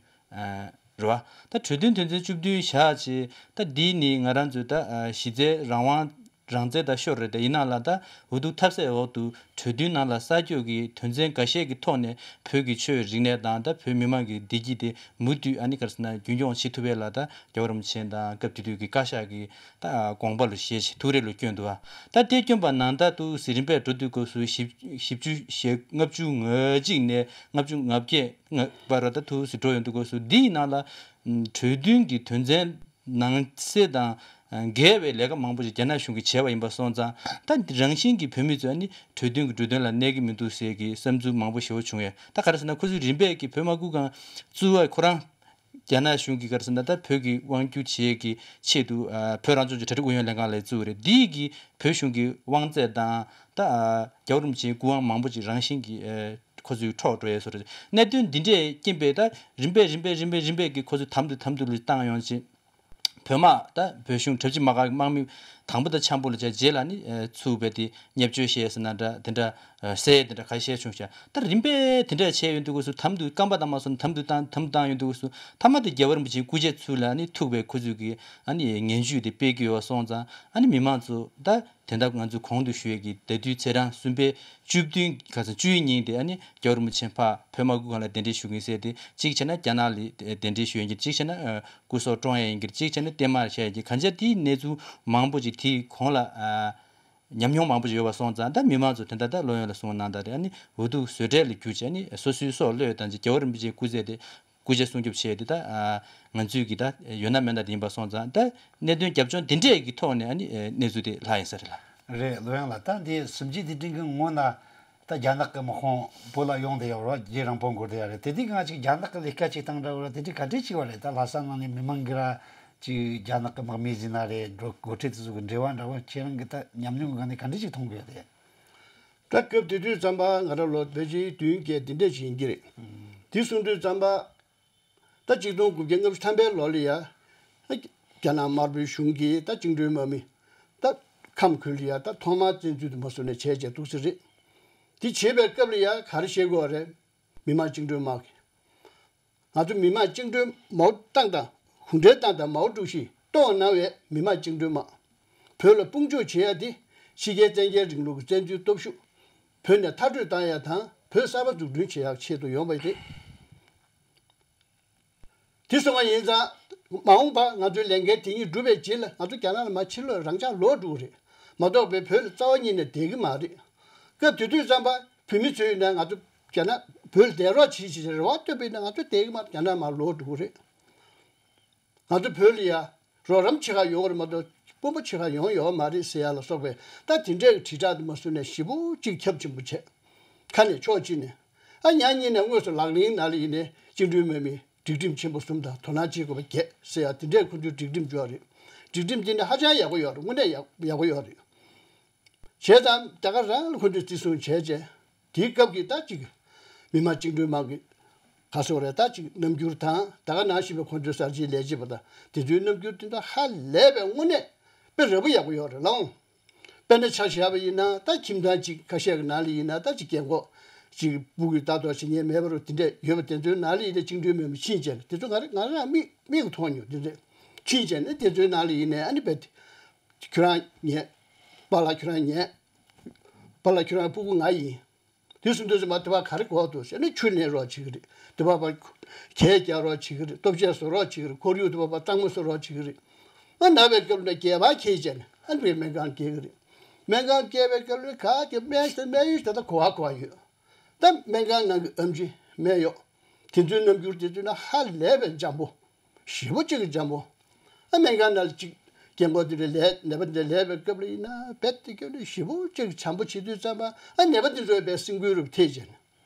རེད་བ། ད་གྲོས་མཐུན་དོན་ཚན་བཅུ་བདུན་བཞག་བྱས་ད་འདི་ནི་ང་རང་ཚོའི་ད་གཞི་རྩའི་རང་དབང་རང་བཙན་ད་ཤོར་རེད། ད་ཡིན་ནའང་ལ་ད་འུ་ཐུག་ཐབས་ཟད་འོག་ཏུ་གྲོས་མཐུན་ནང་ལ་གསར་འཇོག་གི་དོན་ཚན་འགའ་ཤས་ཀྱི་ཐོག་ནས་བོད་ཀྱི་ཆོས་རིག་གནས་དང་ད་བོད་མི་མང་གི་བདེ་སྐྱིད་དེ་མུ་མཐུད་ཨ་ནི་ག་རེ་ཟེར་ན་རྒྱུན་འཁྱོངས་བྱེད་ཐུབ་པའི་ལ་ད་རྒྱལ་བ་རིན་པོ་ཆེ་དང་སྐབས་དེ་དུས་ཀྱི་བཀའ་ཤག་གི་ད་དགོངས་པ་ལ་བཞེས་བྱས་ཐུགས་རེ་ལ་བསྐྱོན་འདུག་བ། ད་དེ་བསྐྱོན་པ་ནང་ད་དུ་ཟི་རིམ་པས་འགྲོ་དུས་སྐབས་སུ་བཞི་བཅུ་ཞེ་ལྔ་བཅུ་ང་གཅིག་ནས་ལྔ་བཅུ་ང་བརྒྱད་བར་ད་དུ་ཟི་འགྲོ་ཡོང་དུས་སྐབས་སུ་འདིའི་ནང་ལ་གྲོས་མཐུན་གྱི་དོན་ཚན་ནང་གསེས་དང་འགལ་བའི་ལས་ཀ་མང་པོ་ཞིག་རྒྱ་ནག་གཞུང་གིས་བྱས་པ་ཡིན་པ་སོང་ཙང་ད་རང་བཞིན་གྱིས་བོད་མི་ཚོས་ནི་གྲོས་མཐུན་གྱི་འབྲུ་དོན་ལ་གནས་ཀྱི་མི་འདུག་ཟེར་གྱི་བསམ་ཚུལ་མང་པོ་ཞེ་པོ་བྱུང་ཡོད། ད་ག་རེ་ཟེར་ན་ཁོ་ཚོས་རིམ་པས་ཀྱི་བོད་མ་བཀུར་ཁང་བཙུགས་པ་ཁོ་རང་རྒྱ་ནག་གཞུང་གིས་ག་རེ་ཟེར་ན་ད་བོད་ཀྱི་དབང་སྒྱུར་བྱེད་ཀྱི་ཆེད་དུ་བོད་རང་སྐྱོང་ལྗོངས་གྲ་སྒྲིག་ཨུ་ཡོན་ལྷན་ཁང་ལ་བཙུགས་རེད། འདིས་ཀྱི་བོད་གཞུང་གི་དབང་ཚད་དང་ད་རྒྱལ་བ་རིན་པོ་ཆེའི་སྐུ་དབང་མང་པོ་ཅིག་རང་བཞིན་གྱིས་ཁོ་ཚོས་འཕྲོག་འགྲོ་ཡས་བཟོ་འདྲ། གནད་དོན་འདི་འདྲས་རྐྱེན་པས་ད་རིམ་པས་རིམ་པས་རིམ་པས་རིམ་པས་ཀྱིས་ཁོ་ཚོས་དམ་དུ་དམ་དུ་ལ་བཏང་ཡོང་ཅིང་། བོད་དམག་ད་བོད་གཞུང་གྲབས་ཅིག་དམག་སྒར་དམག་མི་དང་པོ་དང་འཆམ་པོ་ལ་བྱས་རྗེས་ལ་ནི་ཚུགས་པའི་དེ་བརྙས་བཅོས་བྱས་ཟེར་ན་འདྲ་དེ་འདྲ་ཟེར་དེ་འདྲ་ཁ་ཤས་བྱུང་ཤག་ད་རིམ་པས་དེ་འདྲ་བྱས་ཡོང་དུས་སྐབས་སུ་དམ་དུ་རྐང་པ་དང་མ་སོང་དམ་དུ་བཏང་དམ་དུ་བཏང་ཡོང་དུས་སྐབས་སུ་མཐའ་མ་དེ་རྒྱལ་བ་རིན་པོ་ཆེའི་སྐུ་ཕྱྭ་ཚུར་ལ་ནི་ཐུག་པའི་ཁོ་ཚོས་ཀྱི་ཨ་ནི་ངན་ཇུས་དེ་སྤེལ་གྱི་ཡོད་སོང་ཙང་ཨ་ནི་མི་མང་ཚོ་ད། དེ་འདྲ་ང་ཚོས་གོང་དུ་ཞུ་ཡས་ཀྱི་ཟླ་དུས་ཚེས་གྲངས་གསུམ་པའི་བཅུ་བདུན་ག་ཚོད་བཅུ་ཡི་ཉིན་དེ་ཨ་ནི་རྒྱལ་བ་རིན་པོ་ཆེ་ཕར་བོད་དམག་ཁུལ་ཁང་ལ་གདན་འདྲེན་ཞུ་གིན་ཟེར་ཏེ་གཅིག་བྱས་ན་རྒྱ་ནག་ལ་གདན་འདྲེན་ཞུ་ཡོང་གི་གཅིག་བྱས་ན་སྐུ་སྲོག་བཀྲོངས་ཡས་ཡིན་གྱི་གཅིག་བྱས་ན་བསྟན་མར་བཤད་ཡས་ཀྱི་གང་ཅི་དེའི་གནས་ཚུལ་མང་པོ་ཅིག་དེའི་གོང་ལ་ཉམས་མྱོང་མང་པོ་ཅིག་ཡོད་པ་སོང་ཙང་ད་མི་མང་ཚོ་དེ་འདྲ་ད་ལོ་ཡོངས་ལ་གསུང་གནང་དང་རེད། ཨ་ནི་འུ་ཐུག་བཟོད་བྲལ་ལ་གྱུར་ཅིག་ཨ་ནི་སོ་སོའི་སྲོག་བློས་བཏང་ཅིག་རྒྱལ་བ་རིན་པོ་ཆེའི་སྐུ་ཚེ་དེ། སྐུ་ཕྱྭ་སྲུང་སྐྱོབ་བྱས་ཏེ་ད་ང་ཚོས་ཀྱི་ད་ཡོད་ན་མེད་ན་དེ་ཡིན་པ་སོང་ཙང་ད་གནད་དོན་རྒྱབ་ལྗོངས་འདི་འདྲས་ཀྱི་ཐོག་ནས་ཨ་ནི་གནས་ཚུལ་དེ་ལྷག་ཡིན་ས་རེད་ལ། རེད། ལོ་ཡང་ལ་ད་འདི་གསུམ་བརྒྱད་དེ་འདྲའི་གི་སྔོན་ལ་ད་རྒྱ་ནག་གི་དམག་དཔུང་བོད་ལ་ཡོང་བསྡད་ཡོད་རེད། རྗེས་རིང་པོ་འགོར་བསྡད་ཡོད་རེད། དེ་དུས་ང་ཅིག་རྒྱ་ནག་གི་ལས་ཀ་ཅིག་བཏང་འདྲ་བོ་རེད། དེ་འདྲའི་ག་འདྲས་ཅིག་བ་རེད། ད་ལྷ་ས་ནང་ནས་མི་མང་གི་ར་ཅིག་རྒྱ་ནག་གི་དམག་མི་ཟིན་ན་རེད། འགྲོ་འགོ་ཁྲིད་དེ་ཚོ་གི་འབྲེལ་བ་འདྲ་བོ་ཁྱེད་རང་གི་ད་ཉམས་མྱོང་གི་སྒང་ནས་ག་འདྲས་ཅིག་མཐོང་གི་ཡོད་དེ། ད་སྐབས་དེ་དུས་ཙམ་པ་ང་རང་ལོ་ཕལ་ཆེར་བདུན་བརྒྱད་དེ་འདྲས་ཅིག་ཡིན་གྱི་རེད། དེ་གསུང་དུས་ཙམ་པ། ད་གཅིག་སྟོང་དགུ་བརྒྱ་ལྔ་བཅུ་ཐམ་པའི་ལོ་ལ་ཡ། རྒྱ་ནག་དམར་པོའི་གཞུང་གིས་ད་བཅིངས་འགྲོལ་དམག་མི་ད་ཁམས་ཁུལ་ལ་ཡ་ད་ཐོག་མར་བཙན་འཛུལ་དུ་མ་བཟོ་ནས་བྱས་བྱས་འདུག་ས་རེད། དེ་བྱེད་པའི་སྐབས་ལ་ཡ་ག་རེ་བཤད་དགོས་རེད། མི་དམངས་བཅིངས་འགྲོལ་དམག་གིས། ང་ཚོ་མི་དམངས་བཅིངས་འགྲོལ་མའོ་ཏང་དང་གུང་ཁྲན་ཏང་དང་མའོ་ཀྲུའུ་ཞི་གཏོར་བརླག་གནང་བའི་མི་དམངས་བཅིངས་འགྲོལ་དམག་བོད་ལ་དཔུང་འཇུག་བྱེད་ཡ་དེ་ཕྱི་རྒྱལ་བཙན་རྒྱལ་རིང་ལུགས་ཀྱི་བཙན་འཛུལ་སྟོབས་ཤུགས་བོད་ནས་མཐར་སྐྲོད་བཏང་ཡ་དང་བོད་གསར་པ་འཛུགས་སྐྲུན་བྱེད་ཡ་ཆེད་དུ་ཡོང་བ་རེད། དེ་སོང་བ་ཡིན་ཙང་མ་འོངས་པར་ང་ཚོའི་ལས་འགན་དེ་གཉིས་འགྲུབ་པའི་རྗེས་ལ་ང་ཚོ་རྒྱ་ནག་ལ་མར་ཕྱིར་ལོག་རང་འཇགས་ལོག་འགྲོ་གི་རེད། མ་གཏོགས་པའི་བོད་ལ་རྩ་བ་ཉིད་ནས་བསྡད་ཀྱི་མ་རེད། སྐབས་དེ་དུས་ཙམ་པ་བོད་མི་ཚོས་ཡིན་ན་ང་ཚོ་རྒྱ་ནག་བོད་ལ་བསྡད་རོགས་བྱེད་ཅེས་རེ་བ་བཏོན་པ་ཡིན་ན་ང་ཚོ་བསྡད་ཀྱི་མ་རེད། རྒྱ་ནག་མར་ལོག་འགྲོ་གི་རེད། ང་ཚོ་བོད་ལ་ཡ་རོགས་རམ་བྱེད་ག་ཡོང་བ་རེད་མ་གཏོགས་དཔོན་པོ་བྱེད་ག་ཡོང་ཡོད་མ་རེད་ཟེར་ཡ་ལ་སོགས་པའི་ད་དེ་འདྲའི་དྲིལ་བསྒྲགས་དེ་མ་བཟོས་ནས་ཞེ་པོ་ཅིག་ཁྱབ་ཆེན་པོ་བྱས། ཁ་ནས་ཕྱོགས་གཅིག་ནས་ཨ་ཉག་གཉིས་ནས་དངོས་སུ་ལག་ལེན་ནང་ལ་ཡིན་ནའི་བཅིངས་འགྲོལ་དམག་མི་སྒྲིག་ཁྲིམས་ཆེན་པོ་གསུམ་དང་དོ་སྣང་བྱེད་དགོས་པ་བརྒྱད་ཟེར་ཡ་དེ་འདྲའི་ཁོ་ཚོའི་སྒྲིག་ཁྲིམས་བཅོས་རེད། སྒྲིག་ཁྲིམས་དེ་ནི་ཧ་ཅང་ཡག་པོ་ཡོད་རེད། དངོས་གནས་ཡག་ཡག་པོ་ཡོད་རེད། བྱས་ཙང་ད་ག་རང་ལ་ཁོ་ཚོས་བརྩི་སྲུང་བྱས་རྗེས་དེའི་སྐབས་ཀྱི་ད་ཅིག་མི་དམངས་བཅིངས་འགྲོལ་དམག་གི་ག་སོགས་རེད། ད་ཅིག་རྣམ་འགྱུར་དང་ད་ག་ནང་བཞིན་པའི་ཁོ་ཚོའི་གསར་བརྗེའི་ལས་བྱེད་པ་དང་དེ་ཚོའི་རྣམ་འགྱུར་དེ་འདྲ་ཧ་ལས་པའི་དངོས་གནས་དཔེ་ར་སྤུ་ཡག་པོ་ཡོད་རེད་ལགས། དཔེར་ན་ཆ་བཞག་པ་ཡིན་ན་ད་ཁྱིམ་ཚང་གཅིག་ཁ་ཤས་ཀྱི་ནང་ལ་ཡིན་ན་ད་ཅིག་རྒན་གོག་ཅིག་སྤུ་གུ་ལྟ་རྟོག་བྱེད་མཁན་མེད་པ་རུ་དེ་འདྲས་ཡོད་པ་དེ་ཚོའི་ནང་ལ་ཡིན་ན་བཅིངས་འགྲོལ་དམག་མི་ཕྱིན་བྱས་ནས་དེ་ཚོ་ང་རང་ང་རང་མིག་མིག་གིས་མཐོང་མྱོང་། དེ་འདྲས་ཕྱིན་བྱས་ནས་དེ་ཚོའི་ནང་ལ་ཡིན་ནའི་ཨ་ནི་བེད་ཁྱོད་རང་ཉན། པཱ་ལགས་ཁྱོད་རང་ཉན། པཱ་ལགས་ཁྱོད་རང་སྤུ་གུ་ང་ཡིན། དེ་གསུང་དུས་ཙམ་པ་དེ་བ་ག་རེ་གོ་འདུག་ཟེར་ན་ཆུ་ལེན་རོགས་བྱེད་ཀྱི་རེད། དེ་བ་བ་གས་རྒྱག་རོགས་བྱེད་ཀྱི་རེད། ལྟོ་ཆས་བཟོ་རོགས་བྱེད་ཀྱི་རེད། ཁོར་ཡུག་དེ་བ་བ་གཙང་མ་བཟོ་རོགས་བྱེད་ཀྱི་རེད། ང་ན་བའི་སྐབས་ལ་སྐྱེས་པ་ཁྱེར་བྱས་ནས་ཨ་ནི་བའི་སྨན་ཁང་སྐྱེལ་གྱི་རེད། སྨན་ཁང་སྐྱེལ་བའི་སྐབས་ལ་ག་དེ་སྨན་ཟས་སྨན་ཡོད་དེ་ད་གོ་བ་གོ་བ་ཡོད། ད་སྨན་ཁང་ནང་གི་ཨེམ་ཆི་སྨན་གཡོག་དེ་ཚོའི་རྣམ་འགྱུར་དེ་ཚོ་ན་ཧ་ལས་པའི་འཇམ་པོ། ཞེ་པོ་ཅིག་གི་འཇམ་པོ། ཨ་སྨན་ཁང་ནང་ལ་ཅིག་ རྒན་གོག་དེ་འདྲ་ལས་ནད་པ་དེ་འདྲ་ལས་པའི་སྐབས་ལ་ཡིན་ན་རྦད་དེ་སྐྱོན་ནས་ཞེ་པོ་ཅིག་བྱམས་པོ་བྱེད་དུས་ཙམ་པ་ཨ་ནད་པ་དེ་ཚོའི་རྦད་སེམས་འགུལ་རུ་ཐེབས་བྱས་ནས།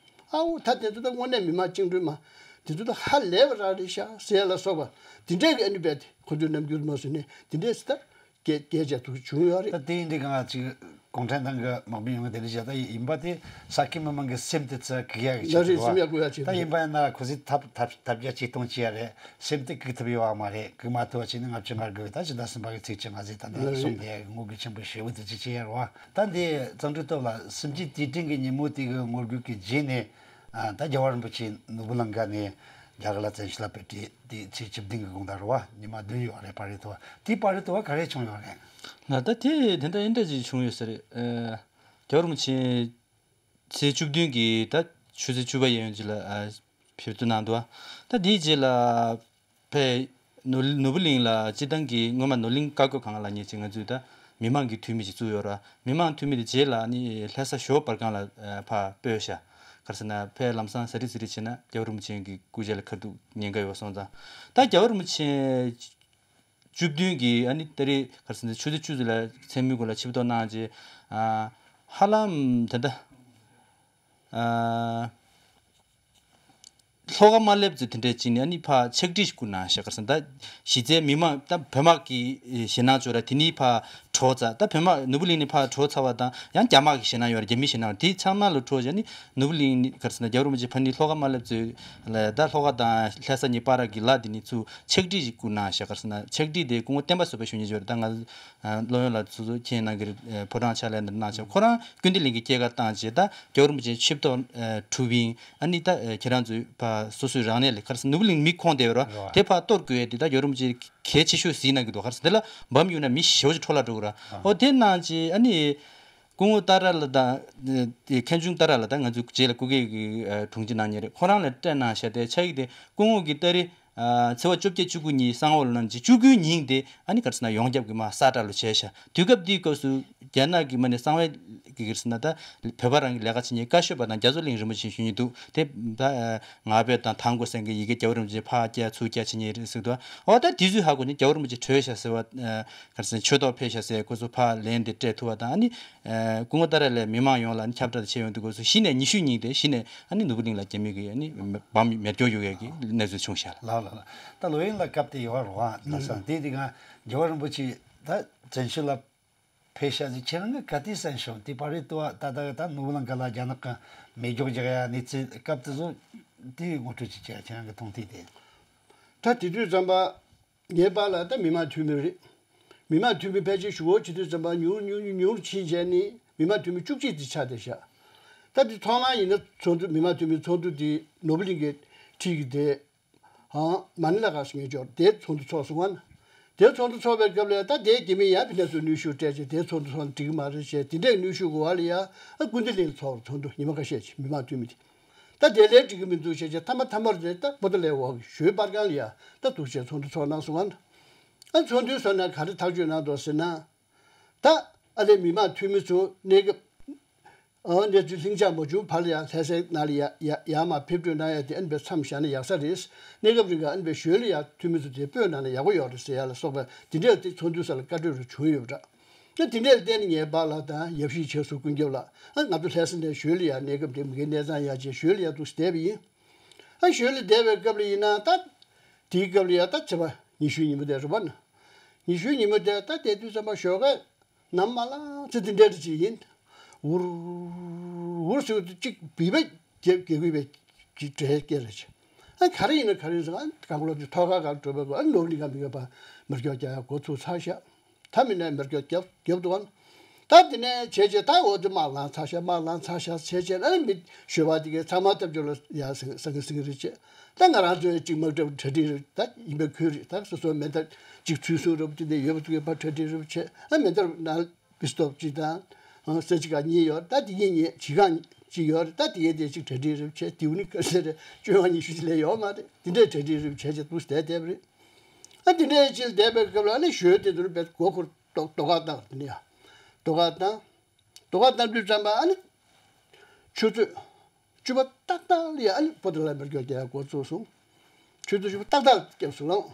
ཨའོ་ད་དེ་ཚོ་ད་དངོས་གནས་མི་མང་བཅིངས་འགྲོལ་མ། དེ་ཚོ་ད་ཧ་ལས་པ་རང་རེད་ཤག་ཟེར་ཡ་ལ་སོགས་པ་དེ་འདྲས་ཀྱི་ཨ་ནི་རྦད་དེ་ཁོ་ཚོའི་རྣམ་འགྱུར་མ་བཟོས་ནས་དེ་འདྲས་སེ་ད་སྐད་སྐད་ཆ་ཐུག་བྱུང་ཡོད་རེད། ད་དེ་ཡིན་དུས་གང་ཅིག་གུང་ཁྲན་ཏང་གི་དམག་མི་ཡོང་གི་དེ་འདྲ་བྱས་ད་ཡིན་པ་དེ་ས་ཁུལ་མི་མང་གི་སེམས་དེ་ཚོ་གུག་ཡག་གི་ལ་ཆེད་རེད། དུ་བ་སེམས་ཡག་གུག་ཡག་ཆེད་ད་དུ་ཡིན་པ་ཡིན་ན་ཁོ་ཚོས་ཐབས་ཐབས་ཐབས་བརྒྱ་ཇུས་སྟོང་བྱེད་ཡ་རེད། སེམས་དེ་གུག་ཐུབ་ཡོད་བ་མ་རེད། གུག་མ་ཐུབ་བ་བྱས་ནས་ལྔ་བཅུ་ང་དགུ་ད་ཕྱི་ཟླ་གསུམ་པ་གི་ཚེས་བཅོ་ལྔ་ཚེས་ད་ལྟ་ལ་གསུམ་རེད། དེ་ངོ་རྒོལ་ཆེན་པོ་ཞེ་པོ་དེ་ཅིག་བྱེད་ཡ་རེད་བ། ད་འདི་གཙང་སྦྲ་སྟོབས་ལ་གསུམ་བཅུའི་དུས་དྲན་གྱི་ཉིན་མོ་དེ་གི་ངོ་རྒོལ་གྱི་རྗེས་ནས་ཨ་ད་རྒྱལ་བ་རིན་པོ་ཆེ་ནོར་བུ་གླིང་ག་ནས་རྒྱ་གར་ལ་བཙན་བྱོལ་ལ་ཕེབས་ཏེ་དེ་ཚེས་བཅུ་བདུན་གྱི་དགོང་དག་རེད་བ། ཉི་མ་བདུན་ཡོད་རེད། བར་རེད་དོ། དེ་བར་རེད་དོ་བ་ག་རེ་བྱུང་ཡོད་རེད། ལ་ད་དེ་དེ་འདྲ་ཨེ་འདྲ་ཅིག་བྱུང་ཡོད་ས་རེད། ཨ་རྒྱལ་བ་རིན་པོ་ཆེ་ཚེས་བཅུ་བདུན་གྱི་ད་ཆུ་ཚོད་བཅུ་པ་ཡན་ཡོད་ཅིག་ལ་ཨ་ཕེབས་བསུ་གནང་འདུག་ད་དེའི་རྗེས་ལ་ཕེ་ནོར་ནོར་བུ་གླིང་ལ་སྤྱི་བཏང་གི་སྔོན་མ་ནོར་གླིང་བཀའ་བསྒོ་ཁང་ལ་ཉེ་ཆེ་ང་ཚོས་ད་མི་མང་གི་འཐུས་མི་ཞིག་བཙུགས་ཡོད་ར། མི་མང་འཐུས་མི་དེ་རྗེས་ལ་ནི་ལྷ་ས་ཞོལ་པར་ཁང་ལ་ཕར་སྤོས་ཤག་ག་རེ་ཟེར་ན་ཕེ་ལམ་སང་ཟ་རི་ཟི་རི་བྱས་ན་རྒྱལ་བ་རིན་པོ་ཆེ་གི་སྐུ་ཕྱྭ་ལ་ཁ་ཐུག་ཉེན་ཁ་ཡོད་སོང་ཙང་ད་རྒྱལ་བ་རིན་པོ་ཆེ་བཅུ་བདུན་གྱི་ཨ་ནི་ད་རེས་ག་རེ་ཟེར་ན་ཆུ་ཚོད་བཅུ་ཙམ་ལ་མཚན་མོའི་སྐོར་ལ་ཆིབས་ཐོག་གནང་རྗེས་ཧ་ལམ་ད་ལྟ། ལྷོ་ཁ་མ་སླེབས་ཚེ་དེ་འདྲའི་ཅིག་ནས་ཨ་ནི་ཕར་ཕྱག་བྲིས་ཤིག་བསྐུར་གནང་ཤག་ག་རེ་ཟེར་ན་ད་གཞི་རྩའི་མི་མང་ད་བོད་དམག་གིས་ཞེད་སྣང་བྱུང་ར། དེ་ནས་ཕར་གྲོ་ཚ་ད་བོད་དམག་ནོར་བུ་གླིང་ནས་ཕར་གྲོ་ཚ་བ་དང་ཡང་རྒྱ་དམག་གིས་ཞེད་སྣང་ཡོད་ར། རྒྱ་མིས་ཞེད་སྣང་ཡོད་ར། དེ་ཚང་མ་ལ་གྲོ་བྱས་ནི་ནོར་བུ་གླིང་ནས་ག་རེ་ཟེར་ན་རྒྱལ་བ་རིན་པོ་ཆེ་ཕ་ནི་ལྷོ་ཁ་མ་སླེབས་ཚེ་ལ་ད་ལྷོ་ཁ་དང་ལྷ་ས་གཉིས་བར་གྱི་ལ་དེ་ནས་ཚུར་ཕྱག་བྲིས་ཤིག་བསྐུར་གནང་ཤག་ག་རེ་ཟེར་ན་ཕྱག་བྲིས་དེ་སྐུ་ངོ་བསྟན་པ་བཟོད་པ་ཞུ་མཁན་ཅིག་ཡོད་རེད། ད་ང་ཨ་བློ་ཡོན་ལགས་ཚོ་ཚོ་ཁྱེད་རྣམས་ཀྱིས་ཨ་ཕོ་བྲང་ཕྱག་ལས་འདིར་གནང་བྱས་ཁོ་རང་ཀུན་བདེ་གླིང་གི་སྐྱེས་སྐར་བཏང་རྗེས་ད་རྒྱལ་བ་རིན་པོ་ཆེ་ཆིབས་ཐོག་ཨ་གྲུབ་ཡིན། ཨ་ནི་ད་ཨ་ཁྱེད་རང་ཚོས་ཕར་སོ་སོའི་རང་གནས་ལ་ག་རེ་ཟེར་ནོར་བུ་གླིང་མི་ཁོངས་བསྡད་ཡོད་ར། རེད་བ། དེ་ཕར་གཏོར་དགོས་ཡས་དེ་ད་རྒྱལ་བ་རིན་པོ་ཆེ་གལ་ཆེ་ཤོས་གཟིགས་གནང་གི་འདུག་ག་རེ་ཟེར་དེ་ལ་འབབ་མྱོང་ན་མི་ཞེ་པོ་ཅིག་འཕྲོ་བརླག་འགྲོ་གི་ར། ཨ་ཨོ་དེ་གནང་རྗེས་ཨ་ནི་སྐུ་ངོ་ཏཱ་ར་ལགས་དང་ཨ་མཁན་ཆུང་ཏཱ་ར་ལགས་ད་ང་ཚོའི་རྗེས་ལ་སྐུ་སྒེར་གྱི་ཨ་དྲུང་ཆེ་གནང་མཁན་རེད། ཁོ་རང་ལ་སྤྲད་གནང་བཞག་དེ་ཕྱག་ཡིག་དེ་སྐུ་ངོ་གིས་ད་རེས། ཨ་ཚེས་པ་བཅོ་བརྒྱད་བཅུ་དགུ་ཉིན་གསང་བ་ལོ་ན་ཅིག་བཅུ་དགུའི་ཉིན་དེ་ཨ་ནི་ག་རེ་ཟེར་ན་ཡོངས་ཁྱབ་ཀྱི་མ་ས་བཀྲ་ལོ་བྱས་ཤག་དུས་སྐབས་དེའི་སྐབས་སུ་རྒྱ་ནག་གི་མ་ནི་གསང་བའི་གི་ག་རེ་ཟེར་ན་ད་བོད་པ་རང་གི་ལས་ཀ་བྱེད་མཁན་བཀའ་ཤོག་པ་དང་རྒྱ་མཚོ་གླིང་རིན་པོ་ཆེ་ཞུ་མཁན་འདུག་དེ་ད་ཨ་ངག་དཔེ་དང་དང་པོ་ཟེར་མཁན་ཡི་གེ་རྒྱལ་བ་རིན་པོ་ཆེ་ཕར་བསྐྱལ་ཚུར་བསྐྱལ་བྱེད་མཁན་རེད་ཟེར་འདུག་ཨོ་ད་དེ་ཚོའི་ཧ་གོ་ནས་རྒྱལ་བ་རིན་པོ་ཆེ་བྲོས་ཤག་ཟེར་བ་ཨ་ག་རེ་ཟེར་ཆོས་ཐོག་ཕེབས་ཤག་ཟེར་ཁོ་ཚོ་ཕར་ལན་དེ་སྤྲད་ཐུབ་པ་དང་ཨ་ནི། ཨ་སྐུ་ངོ་ཏཱ་ར་ལགས་མི་མང་ཡོངས་ལ་ཨ་ནི་ཁྱབ་བསྒྲགས་བྱས་ཡོང་དུས་སྐབས་སུ་གཞི་ནས་ཉི་ཤུའི་ཉིན་དེ་གཞི་ནས་ཨ་ནི་ནོར་བུ་གླིང་ལ་རྒྱ་མི་གིས་ཨ་ནི་འབམ་མེ་སྒྱོགས་གཡུག་ཡས་ཀྱི་གནས་ཚུལ་བྱུང་ཤག་ལགས། ལགས་ལགས་ལགས། ད་ལོ་ཡིན་ལ་སྐབས་དེ་ཡོད་རེད་བ། ལགས་སོ། དེ་དེ་ག་རྒྱལ་བ་རིན་པོ་ཆེ་ད་བཙན་བྱོལ་ལ་ཕེབས་ཤག་ཟེར་ཁྱེད་རང་གིས་ག་དུས་གསན་བྱུང་། དེ་བར་དུ་བ་ད་ད་ད་ནོར་བུ་གླིང་ག་ལ་རྒྱ་ནག་གིས་མེ་སྒྱོགས་རྒྱག་ཡ་གནས་ཚུལ་སྐབས་དེ་ཚོ་དེ་ངོ་སྤྲོད་ཅིག་བྱས། ཁྱེད་རང་གི་མཐོང་ཐོས་དེ། ད་དེ་དུས་ཙམ་པ། ངའི་པཱ་ལགས་ད་མི་དམངས་འཐུས་མི་རེད། མི་དམངས་འཐུས་མི་ཕལ་ཆེར་ཞུ་སྒོ་བྱེད་དུས་ཙམ་པ་ཉུང་ཉུང་ཉུང་ཉུང་ཕྱིན་བྱས་ནས་མི་དམངས་འཐུས་མི་བཅུ་གཅིག་དེ་ཆགས་བསྡད་ཤག་ད་དེ་ཐོག་མར་ཡིན་ན་ཚོགས་འདུ་མི་དམངས་འཐུས་མི་ཚོགས་འདུ་དེ་ནོར་བུ་གླིང་གི་འཁྲིས་ཀྱི་དེ་ཧང་མ་ནི་ལ་ག་སུ་ངེས་འབྱོར་དེ་ཚོགས་འདུ་ཚོགས་སོང་ང་ན། དེ་ཚོགས་འདུ་ཚོགས་པའི་སྐབས་ལ་ད་དེའི་རྒྱ་མི་ཡང་ཕི་ནས་ཚུར་གནོན་ཤུགས་སྤྲད་བྱས་དེ་ཚོགས་འདུ་ཚོགས་ན་འགྲིག་གི་མ་རེད་བྱས་དེ་འདྲའི་གནོན་ཤུགས་དགོས་པ་ལ་ཡ་ཨ་ཀུན་བདེ་གླིང་ཚོགས་ཚོགས་འདུ་ཉི་མ་ཁ་ཤས་ཅིག་མི་དམངས་འཐུས་མི་དེ། ད་དེ་ལས་འགྲིག་གི་མི་འདུག་བྱས་བྱས་མཐའ་མ་མཐའ་མར་དེ་ད་པོ་ཏཱ་ལའི་འོག་གི་ཞོལ་པར་ཁང་ལ་ཡ་ད་འདུག་བྱས་ཚོགས་འདུ་ཚོགས་གནང་སོང་ང་། ཨ་ཚོགས་འདུ་ཚོགས་ནས་ག་རེ་ཐག་གཅོད་གནང་འདུག་ཟེར་ན། ད་ཨ་ལས་མི་དམངས་འཐུས་མི་ཚོ་གནས་སྐབས་ཨ་གནས་ཚུལ་ལྷིང་འཇགས་མ་བྱུང་བར་ལ་ཡ་ལྷ་སའི་ནང་ལ་ཡ་ཡ་ཡར་མར་ཕེབས་སྤྲོད་གནང་ཡ་དེ་ཨ་ནི་པའི་མཚམས་བཞག་ན་ཡག་ས་རེད། གནས་སྐབས་རིང་ག་ཨ་ནི་པའི་ཞོལ་ལ་ཡ་འཐུས་མི་ཚོ་དེ་སྤོས་གནང་ན་ཡག་པོ་ཡོད་རེད་ཟེར་ཡ་ལ་སོགས་པ་དེ་འདྲས་དེ་ཚོགས་འདུ་ས་ལ་བཀའ་གྲོས་རུ་བྱུང་ཡོད་པ་འདྲ། ད་དེ་འདྲས་བརྟེན་ནས་ངའི་པཱ་ལགས་དང་ཡབ་གཞིས་བྱས་སུ་ཀུན་ཁྱབ་ལགས་ཨ་ང་ཚོ་ལྷ་ས་ནས་ཞོལ་ལ་ཡར་གནས་སྐབས་དེ་མི་ཁའི་གནས་ཚང་ཡར་བྱས་ཞོལ་ལ་ཡར་འདུག་སེ་བསྡད་པ་ཡིན། ཨ་ཞོལ་ལ་བསྡད་པའི་སྐབས་ལ་ཡིན་ན་ད་དེའི་སྐབས་ལ་ཡ་ད་ཚེས་པ་ཉི་ཤུའི་ཉིན་མོ་དེ་རེད་པ་ན། ཉི་ཤུའི་ཉིན་མོ་དེ་ད་བསྡད་དུས་ཙམ་པ་ཞོགས་ཀས་ནམ་མ་ལངས་ཚེ་དེ་འདྲ་རེ་ཅིག་ཡིན། འུར་འུར་ཟེར་དུས་གཅིག་བི་བ་རྒྱབ་རྒྱག་གི་བི་བ་གི་གྲས་སྐད་རེ་ཅིག་ཨ་ག་རེ་ཡིན་ན་ག་རེ་ཡིན་ཟེར་ཨ་གང་ལོག་ཅིག་ཐོག་ཁ་གང་འགྲོ་བའི་སྐོར་ཨ་ནོར་ལི་ག་མི་དགོས་པ་མི་སྐྱོ་རྒྱག་ཡ་འགོ་ཚུགས་ཚར་ཤག་ད་མི་ནས་མེར་སྐྱོ་རྒྱབ་རྒྱབ་འདུག་ག་ད་དེ་ནས་བྱས་བྱས་ད་འོ་དེ་དམག་ལངས་ཚར་ཤག་དམག་ལངས་ཚར་ཤག་བྱས་བྱས་ཨ་ནི་མི་ཞོལ་པ་དེ་གའི་ཚང་མ་སྟབས་འབྱོར་ལ་ཡ་སེང་སེང་གེ་སེང་གེ་རེད་བྱས། ད་ང་རང་ཚོའི་གཅིག་དམག་གྲབས་གྲ་སྒྲིག་རེད་ད་ཡིན་པའི་ཁུལ་རེད། ད་སོ་སོའི་མེ་མདའ་གཅིག་ཚུལ་བཟུང་རབས་དེ་འདྲ་ཡོད་པ་དེ་གའི་ཕར་གྲ་སྒྲིག་རེད་བྱས་ཨ་མེ་མདའ་ནང་པི་སི་ཊོལ་གཅིག་དང་ས་ཆ་ག་གཉིས་ཡོད་ད་དེ་གཉིས་གཉིས་བྱེ་རྐང་གཅིག་ཡོད་རེད། ད་དེ་གའི་དེ་གཅིག་གྲ་སྒྲིག་རེད་བྱས་དེའུ་ནི་ག་ཚད་རེད་བཅོ་ལྔ་ཉི་ཤུ་ཅིག་ལས་ཡོད་མ་རེད། དེ་འདྲའི་གྲ་སྒྲིག་རེད་བྱས་བྱས་འདུག་བསྡད་བསྡད་པ་རེད། ཨ་དེ་འདྲའི་ཅིག་བསྡད་པའི་སྐབས་ལ་ཨ་ནི་ཞོལ་དེ་ཚོར་བས་སྒོ་ཁུར་ཏོག་ཏོག་ཀ་བཏང་དེ་ནས་ཡ། ཏོག་ཀ་བཏང་། ཏོག་ཀ་བཏང་དུས་ཙམ་པ་ཨ་ནི། ཆུ་ཚོད་བཅུ་པ་ཏག་ཏག་ལ་ཡ་ཨ་ནི་པོ་ཏཱ་ལའི་མེར་སྐྱོ་རྒྱག་ཡ་འགོ་བཙུགས་སོང་། ཆུ་ཚོད་བཅུ་པ་ཏག་ཏག་སྐྱབས་སུ་ལངས།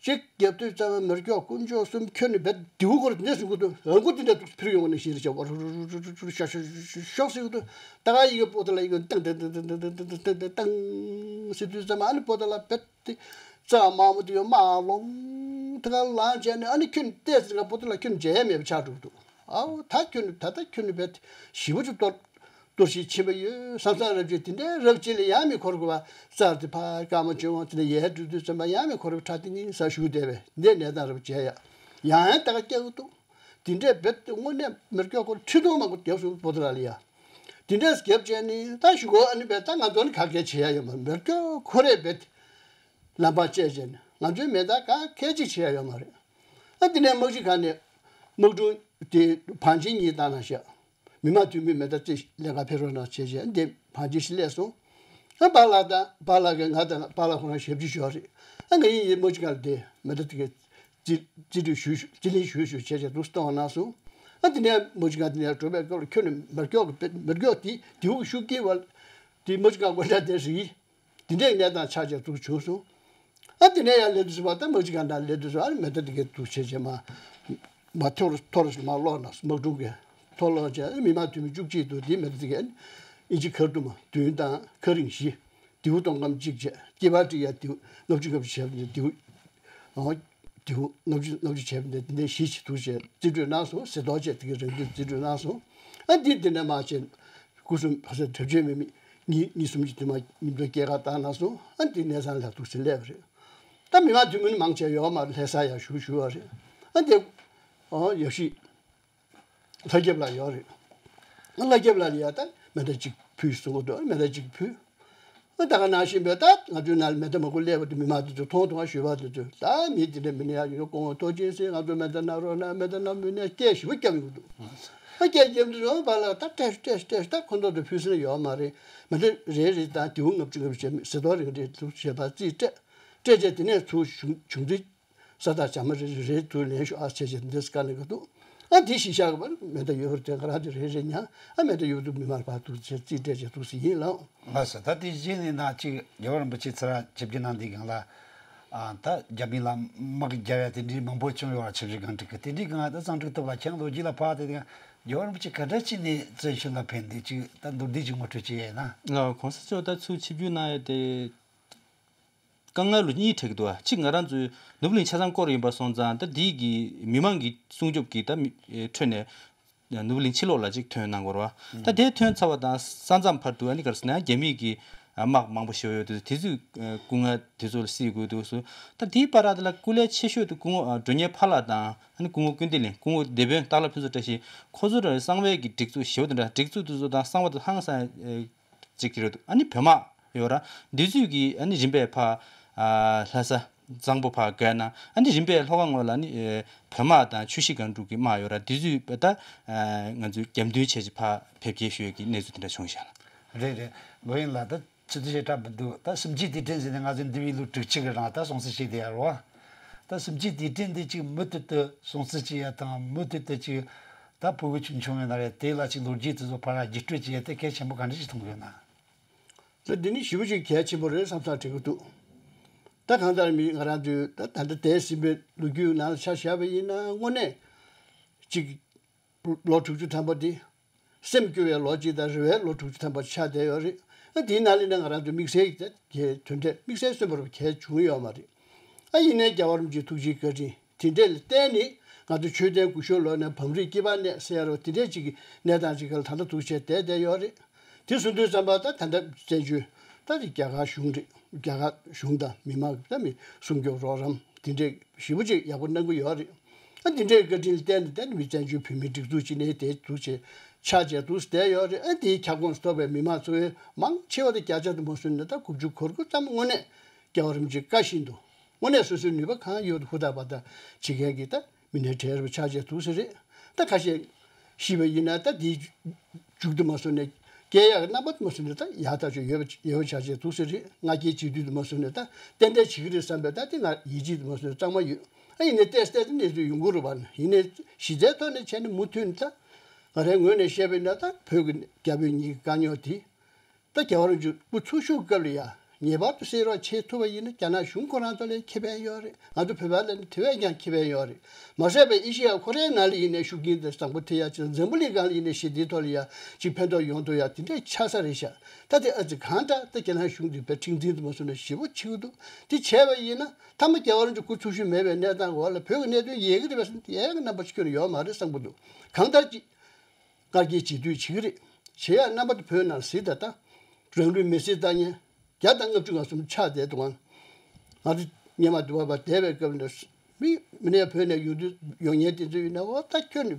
གཅིག་རྒྱབ་དུས་ཙམ་པ་མེ་སྒྱོགས་དཀོན་མཆོག་གསུམ་ཁྱོན་ནས་རྦད་དེའུ་སྐོར་དེ་འདྲ་ཟིན་གི་འདུག་ཨ་ཁུ་དེ་འདྲ་འདུག་ཕིར་ཡོང་ནས་ཤི་རེ་བྱ་བ་རུ་རུ་རུ་རུ་རུ་ཤ་ཤ་ཤ་ཤ་ཤོག་ཟེར་གི་འདུག་ད་ག་ཡི་གེ་པོ་ཏ་ལ་ཡི་གེ་ཏང་ཏང་ཏང་ཏང་ཟེར་དུས་ཙམ་པ་ཨ་ནི་པོ་ཏ་ལ་རྦད་དེ་རྩྭ་དམར་མོ་དེ་ཡོད་མ་ལོང་ད་ག་ལངས་བྱས་ནས་ཨ་ནི་ཁྱོན་ཏེ་ཟེར་ག་པོ་ཏ་ལ་ཁྱོན་མཇལ་ཡ་མེད་པ་ཆགས་འགྲོ་གི་འདུག་ཨའོ་ད་ཁྱོན་ད་ལྟ་ཁྱོན་རྦད་ཞི་བ་ཅིག་གཏོར། གཏོར་ཞིག་ཕྱིན་པ་ཡོད་བསམ་བསམ་རབ་ཅིག་དེ་འདྲའི་རབ་ཅིག་ལ་ཡང་མི་འཁོར་དགོས་པ་རྩར་དེ་ཕར་སྐར་མ་བཅོ་ལྔ་དེ་ནས་ཡལ་འགྲོ་དུས་ཙམ་པ་ཡང་མི་འཁོར་བའི་ཁྲ་དེ་ནི་ས་ཞུགས་བསྡད་པས་འདི་གནས་སྟངས་རབ་བྱས་ཡ་ཡང་ཡང་ད་ག་སྐྱེ་བོ་འདུག་དེ་འདྲའི་རྦད་དེ་དངོས་གནས་མི་སྐྱོ་འཁོར་ཁྲི་སྟོང་མང་པོ་རྒྱབ་སོང་པོ་ཏ་ལ་ལ་ཡ། དེ་འདྲས་རྒྱབ་བྱས་ནི་ད་ཞུ་གོ་ཨ་ནི་བས་ད་ང་ཚོ་ནི་ག་གེ་བྱེད་ཡ་ཡོད་མ་རེད་མི་སྐྱོ་འཁོར་རེ་རྦད་དེ་ལམ་པ་བཅད་བྱས་ནི་ང་ཚོའི་མེ་མདའ་ག་གེ་ཅིག་བྱེད་ཡ་ཡོད་མ་རེད། ཨ་དེ་ནས་དམག་སྤྱི་ཁང་ནས་དམག་དྲུང་དེ་བང་ཆེན་གཉིས་བཏང་ན་ཤག་མི་མང་འཐུས་མི་མེ་མདའ་རྩེ་ལས་ཀ་ཕེབས་རོགས་གནང་བྱས་བྱས་འདི་བང་ཆེན་ཞིག་སླེབས་སོང་། ཨ་པཱ་ལགས་དང་པཱ་ལགས་ཀྱིས་ང་དང་པཱ་ལགས་ཁོ་རང་ཞབས་ཕྱི་ཞུ་བ་རེད། ཨ་ང་ཡིན་ཡིན་དམག་སྤྱི་ཁང་ལ་བསྡད་མེ་མདའ་དེ་གའི་རྩིས་རྩིས་སྤྲོད་ཞུ་ཞུ་རྩིས་ལེན་ཞུ་ཞུ་བྱས་བྱས་འདུག་སེ་གཏོང་བ་གནང་སོང་། ཨ་དེ་ནས་དམག་སྤྱི་ཁང་དེ་ནས་འགྲོ་བའི་སྐབས་ལ་ཁྱོད་ནི་མེ་སྒྱོགས་ཀྱི་མེ་སྒྱོགས་དེ་དེའུ་ཤུགས་ཀྱིས་བ་དེ་དམག་སྤྱི་ཁང་དགོན་གྲྭ་དེ་རེད། དེ་འདྲའི་གནས་སྟངས་ཆགས་བྱས་འདུག་བྱུང་སོང་། ཨ་དེ་ནས་ཡར་སླེབས་དུས་སུ་མ་ད་དམག་སྤྱི་ཁང་ནང་སླེབས་དུས་སུ་ཨ་མེ་མདའ་དེ་གའི་འདུག་བྱས་བྱས་མ་མ་ཐོར་ཐོར་ཞིག་མ་སློག་ན་དམག་དྲུང་གིས་ཐོར་སློག་བྱས་ཨ་མི་མང་འཐུས་མི་བཅུ་གཅིག་འདུག་དེའི་མེ་མདའ་དེ་གའི་ཨིན་ཇི་ཁ་རྡུམ་མ་བདུན་དང་ཁ་རིང་བཞི། དེའུ་སྟོང་སྐམ་གཅིག་བྱས་སྐེད་པར་སྤྲད་ཡ་དེའུ་ལྔ་བཅུ་ལྔ་བཅུ་བྱས་པ་དེའུ་ཨོ། དེའུ་ལྔ་བཅུ་ལྔ་བཅུ་བྱས་པ་འདི་འདི་གཞི་ཆེ་དུ་བྱས་རྩིས་སྤྲོད་གནང་སོང་ཟེར་མདོག་བྱས་དེ་གའི་རང་འདུན་རྩིས་སྤྲོད་གནང་སོང་། ཨ་འདི་འདི་ནས་མ་བྱས་སྐུ་སྲུང་ཕ་སར་གྲབས་ཆེན་མི་མི་གཉིས་གཉིས་གསུམ་གྱི་དུ་མ་མཉམ་དུ་སྐྱེལ་ཁ་བཏང་གནང་སོང་། ཨ་འདི་གནས་ཚང་ལ་འདུག་སེ་སླེབས་པ་རེད། ད་མི་མང་འཐུས་མི་ནི་མང་ཆེ་ཡོད་མ་རེད། ལྷ་ས་ཡར་བཞུགས་བཞུགས་པ་རེད། ཨ་འདི་ཨོ་ཡབ་གཞིས། ལྷ་རྒྱབ་ལ་ཡོད་རེད། ལྷ་རྒྱབ་ལ་ཡ་ད་མེ་མདའ་གཅིག་ཕུལ་གསུང་གི་འདུག་མེ་མདའ་གཅིག་ཕུལ། ད་ག་ནང་བཞིན་པའི་ད་ང་ཚོའི་ནང་ལ་མེ་མདའ་མང་པོ་སླེབས་པ་དེ་མི་མང་དེ་ཚོ་མཐོང་མཐོང་ཞུས་པ་དེ་ཚོས་ད་མི་དེ་འདྲ་མི་ནས་ཡ་ཡོད་སྐུ་ངོ་ཐུགས་རྗེ་ཆེ་ང་ཚོ་མེ་མདའ་གནང་རོགས་གནང་མེ་མདའ་གནང་མི་ནས་སྐད་ཞིབ་པོ་བརྒྱབ་ཡོང་གི་འདུག་ཨ་སྐད་བརྒྱབ་དུས་ཡོང་བ་ལ་ད་སྤྲད་སྤྲད་སྤྲད་ད་ཁོ་ཚོ་དེ་ཕུལ་ས་ཡོད་མ་རེད། མེ་མདའ་རེ་རེ་དང་དེའུ་ལྔ་བཅུ་ལྔ་བཅུ་བྱས་ཟེར་ཐོག་རེ་རེ་ཚུར་བྱས་པ་རྩིས་སྤྲད་སྤྲད་བྱས་དེ་ནས་ཚུར་བྱུང་བྱུང་དུས། ས་དང་བྱ་མ་རེ་རེ་རེ་དུ་ལེན་ཤོག་ཨ་བྱས་བྱས་འདི་སྐ་ནས་ག་འདུག་ཨ་འདི་གཞི་བཞག་གི་བར་མེ་མདའ་ཡོད་པར་དེ་ག་རང་དེ་རེ་རེ་ཉག་ཨ་མེ་མདའ་ཡོད་དུ་མི་མར་བར་དུ་བྱས་རྩིས་སྤྲད་བྱས་འདུག་སེ་ཡིན་ལགས། ལགས་སོ། ད་དེ་གཞི་ནས་ན་ཅིག་རྒྱལ་བ་རིན་པོ་ཆེ་ཚུར་ཆིབས་བསྒྱུར་གནང་དུས་སྒང་ལ་ཨ་ད་རྒྱ་མི་ལ་དམག་རྒྱབ་ཡ་དེ་འདྲའི་མང་པོ་བྱུང་ཡོད་ར། ཆིབས་བསྒྱུར་སྒང་དྲུག་གི་དེ་འདྲའི་སྒང་ད་གཙང་ཁྲིག་ཐོག་ལ་ཁྱེད་རང་ལོ་རྒྱུས་ལ་ཕར་དེ་སྒང་རྒྱལ་བ་རིན་པོ་ཆེ་ག་འདྲ་ཅིག་ནས་བཙན་བྱོལ་ལ་ཕེབས་འདི་ཅིག་ད་མདོར་བསྡུས་ཅིག་ངོ་སྤྲོད་ཅིག་ཡས་ན། ལགས་གོང་ས་མཆོག་ད་ཚུར་ཆིབས་བསྒྱུར་གནང་ཡ་དེ། དཀའ་ངལ་ལོ་གཉིས་འཕྲད་ཀྱི་འདུག་གཅིག་ང་རང་ཚོའི་ནོར་བུ་གླིང་ཆ་ཚང་སྐོར་ཡིན་པ་སོང་ཙང་ད་འདི་གི་མི་མང་གི་སྲུང་སྐྱོབ་ཀྱི་ད་མི་ཨེ་ཁྲོད་ནས་ནོར་བུ་གླིང་ཕྱི་ལོགས་ལ་གཅིག་ཐོན་གནང་དགོས་རེད་བ། ད་དེ་ཐོན་ཚར་བ་དང་ས་མཚམས་བར་དུ་ཨ་ནི་ག་རེ་ཟེར་ན་རྒྱ་མི་གི་དམག་མང་པོ་ཞིག་ཡོད་དུས་དེ་ཚོས་སྐུ་ངལ་དེ་ཚོ་ལ་སེལ་དགོས་འདུག་སུ། ད་དེའི་བར་དེ་ལ་སྐུ་ལས་ཆེ་ཤོས་དེ་སྐུ་ངོ་ཨ་མགྲོན་གཉེར་ཕ་ལགས་དང་ཨ་ནི་སྐུ་ངོ་ཀུན་བདེ་གླིང་སྐུ་ངོ་སྡེ་དཔོན་སྟག་ལྷ་ཕུན་ཚོགས་བཀྲ་ཤིས་ཁོ་ཚོ་ར་གསང་བའི་གི་སྒྲིག་འཛུགས་ཞེ་པོ་དེ་འདྲ་སྒྲིག་འཛུགས་དེ་ཚོ་དང་གསང་བ་དེ་ཧང་སང་ཅིག་གི་རེད་འདུག་ཨ་ནི་བོད་དམག་ཡོད་ར། འདི་ཚོས་ཀྱིས་ཨ་ནི་རིམ་པས་ཕ་ཨ་ལྷ་ས་གཙང་པོ་ཕ་བརྒལ་ན་ཨ་ནི་རིམ་པས་ལྷོ་ཁ་ངོས་ལ་ནི་ཨེ་བོད་དམག་དང་ཆུ་བཞི་སྒང་དྲུག་གི་དམག་ཡོད་ར། འདི་ཚོས་ད་ཨ་ང་ཚོའི་རྒྱབ་མདུན་བྱས་ཀྱི་ཕ་ཕེབས་སྐྱེལ་ཞུ་ཡས་ཀྱི་གནས་ཚུལ་དེ་འདྲ་བྱུང་ཤག་ལགས། རེད་རེད། ལོ་ཡིན་ལ་ད་ཆུ་ཚོད་ཞེ་དྲག་མི་འདུག་ད་གསུམ་བཅུའི་དུས་དྲན་ཟེར་ནས་ང་ཚོའི་འདི་བའི་ལོ་དྲུག་ཅུ་གི་རིང་ད་སྲུང་བརྩི་བྱས་བསྡད་ཡ་རོ། ད་གསུམ་བཅུའི་དུས་དྲན་འདི་ཅིག་མུ་མཐུད་དུ་སྲུང་བརྩི་བྱེད་ཡ་དང་མུ་མཐུད་དུ་ཅིག་ད་ཕྲུ་གུ་ཆུང་ཆུང་ཡོད་ན་རེད། དེ་ལ་ཅིག་ལོ་རྒྱུས་དེ་ཚོ་ཕར་བརྒྱུད་སྤྲོད་བྱེད་ཡ་དེ་གལ་ཆེན་པོ་ག་འདྲ་ཞིག་མཐོང་གི་ཡོད་ན། ད་འདི་ནི་ཞེ་པོ་ཅིག་གལ་ཆེན་པོ་རེད་བསམ་བསམ་དྲན་གྱི་འདུག་ད་གང་ལྟར་མི་ང་རང་ཚོའི་ད་ད་ལྟ་འདས་ཟིན་པའི་ལོ་རྒྱུས་ནང་ལ་ཆ་བཞག་པ་ཡིན་ན་དངོས་གནས་ཅིག་ལོ་དྲུག་ཅུ་ཐམ་པ་འདི་སེམས་སྐྱོ་བའི་ལོ་གཅིག་དང་རེ་བའི་ལོ་དྲུག་ཅུ་ཐམ་པ་ཆགས་བསྡད་ཡོད་རེད། ཨ་དེའི་ནང་ལ་ནི་ང་རང་ཚོ་དམིགས་བསལ་གྱི་དོན་འབྲས་དམིགས་བསལ་གསོན་པོར་གལ་བྱུང་ཡོད་མ་རེད། ཨ་ཡིན་ནའི་རྒྱལ་བ་རིན་པོ་ཆེའི་ཐུགས་རྗེའི་བཀའ་དྲིན་དེ་འདྲས་ལ་བརྟེན་ནས་ང་ཚོ་ཆོས་ལྡན་སྐུ་ཞབས་ལོ་ནས་བམ་རིགས་སྐྱེས་པ་ནས་ཟེར་ཡ་རོ་དེ་འདྲས་ཅིག་གི་གནས་སྟངས་ཅིག་ག་ལ་ད་ལྟ་འདུག་བྱས་བསྡད་བསྡད་ཡོད་རེད། དེ་སོང་དུས་ཙམ་པ་ད་ད་ལྟ་བཙན་བྱོལ་ད་རྒྱ་གར་གཞུང་རེད། རྒྱ་གར་གཞུང་དང་མི་མང་ད་མི་སྲུང་སྐྱོབ་རོགས་རམ་དེ་འདྲས་ཞེ་པོ་ཅིག་ཡག་པོ་གནང་གི་ཡོད་རེད། ཨ་འདི་འདྲའི་བཀའ་དྲིན་ལ་བརྟེན་ནས་ད་མི་བཙན་བྱོལ་བོད་མིའི་སྒྲིག་འཛུགས་ཅིག་ནས་དེ་འདུག་བྱས་ཆགས་བྱས་འདུག་བསྡད་ཡོད་རེད། ཨ་འདིའི་ཁྱབ་ཁོངས་སུ་གཏོགས་པའི་མི་མང་ཚོའི་མང་ཆེ་བ་དེ་བརྒྱ་ཆ་དུ་མ་སོན་ནས་ད་དགུ་བཅུ་གོ་དགུ་ཙམ་དངོས་གནས་རྒྱལ་བ་རིན་པོ་ཆེའི་བཀའ་བཞིན་དུ་དངོས་གནས་སོ་སོའི་ནུས་པ་གང་ཡོད་དུ་ཧུར་ཐག་འབད་ཐག་བྱེད་མཁན་གྱི་ད་མི་སྣའི་གྲས་རུ་ཆགས་བྱས་འདུག་ས་རེད། ད་ཁ་ཤས་ཤི་བ་ཡིན་ན་ད་དེའི་མཇུག་ཏུ་མ་སོང་ནས་སྐྱེལ་ཡག་གི་རྣམ་པ་དུ་མ་སོང་ནས་ད་ཡག་ཐག་ཆོད་ཡོད་པ་ཡོད་པ་ཆགས་བྱས་འདུག་ས་རེད། ང་སྐྱེལ་བྱེད་དུས་དུ་མ་སོང་ནས་ད་ཏན་ཏན་བྱེད་ཀྱི་རེད་བསམ་པའི་ད་དེ་ང་ཡིད་ཆེས་དུ་མ་སོང་ནས་གཙང་མ་ཡོད། ཨ་ཡིན་ནའི་ཏོག་ཙམ་ཏོག་ཙམ་གནས་ཚུལ་ཡོང་གི་རེད་པ། ཡིན་ནའི་གཞི་རྩའི་ཐོག་ནས་བྱས་ནས་མུ་མཐུད་ནས་ད་ང་རའི་ངོས་ནས་བཤད་པ་ཡིན་ན་ད་བོད་ཀྱི་རྒྱ་བོད་གཉིས་ཀྱི་དཀའ་རྙོག་དེ། ད་རྒྱལ་བ་རིན་པོ་ཆེ་སྐུ་འཚོ་བཞུགས་སྐབས་ལ་ཡ་ ངེས་པར་དུ་སེལ་རོགས་བྱེད་ཐུབ་པ་ཡིན་ན། རྒྱ་ནག་གཞུང་ཁོ་རང་ཚོ་ལ་ཁེ་ཕན་ཡོད་རེད། ང་ཚོ་བོད་པ་ལ་ནི་དེ་བས་ཀྱང་ཁེ་ཕན་ཡོད་རེད། མ་ཟད་པའི་ཨེ་ཤེ་ཡ་ཁོ་རའི་ནང་ལ་ཡིན་ནའི་ཤུགས་རྐྱེན་དེ་བཟང་པོ་ཐེབས་ཡ་ཅིག་འཛམ་བུ་གླིང་སྒང་ལ་ཡིན་ནའི་ཞི་བདེའི་ཐོག་ལ་ཡ་ཅིག་ཕན་ཐོགས་ཡོང་ཐུབ་ཡ་དེ་འདྲས་ཆགས་ས་རེད་ཤག་ད་དེ་ཨ་ཙི་གང་ལྟར་ད་རྒྱ་ནག་གཞུང་དེ་བས་མཁྲེགས་འཛིན་དུ་མ་སོང་ན་ཞེ་པོ་ཆེ་གི་འདུག་དེ་བྱས་པ་ཡིན་ན་མཐའ་མ་རྒྱལ་བ་རིན་པོ་ཆེ་སྐུ་འཚོ་བཞུགས་མེད་པའི་གནས་སྟངས་འོག་ལ་བོད་ཀྱི་གནད་དོན་ཡལ་གི་རེད་པས་ཟེར་ན། དེ་ཡལ་གི་རྣམ་པ་ཅིག་ཁྱོན་ནས་ཡོད་མ་རེད་བསམ་གི་འདུག་གང་ལྟར་ཅིག་བཀའ་བཀྱོན་བྱེད་དུས་བྱེད་ཀྱི་རེད། བྱེད་ཡ་རྣམ་པ་དེ་བོད་ནང་གཟིགས་དང་། ད་རང་ལུས་མེར་སྲེག་བཏང་མཁན་བརྒྱ་དང་ལྔ་བཅུ་ང་གསུམ་ཆགས་བསྡད་འདུག་ང་ཚོ་སྔོན་མ་དུ་བ་བ་བསྡད་པའི་སྐབས་ནས་མི་མི་ནས་བོད་ནས་ཡོང་དུས་ཡོང་མཁན་དེ་ཚོ་ཡིན་ན། འོ་ད་ཁྱོད་ནི་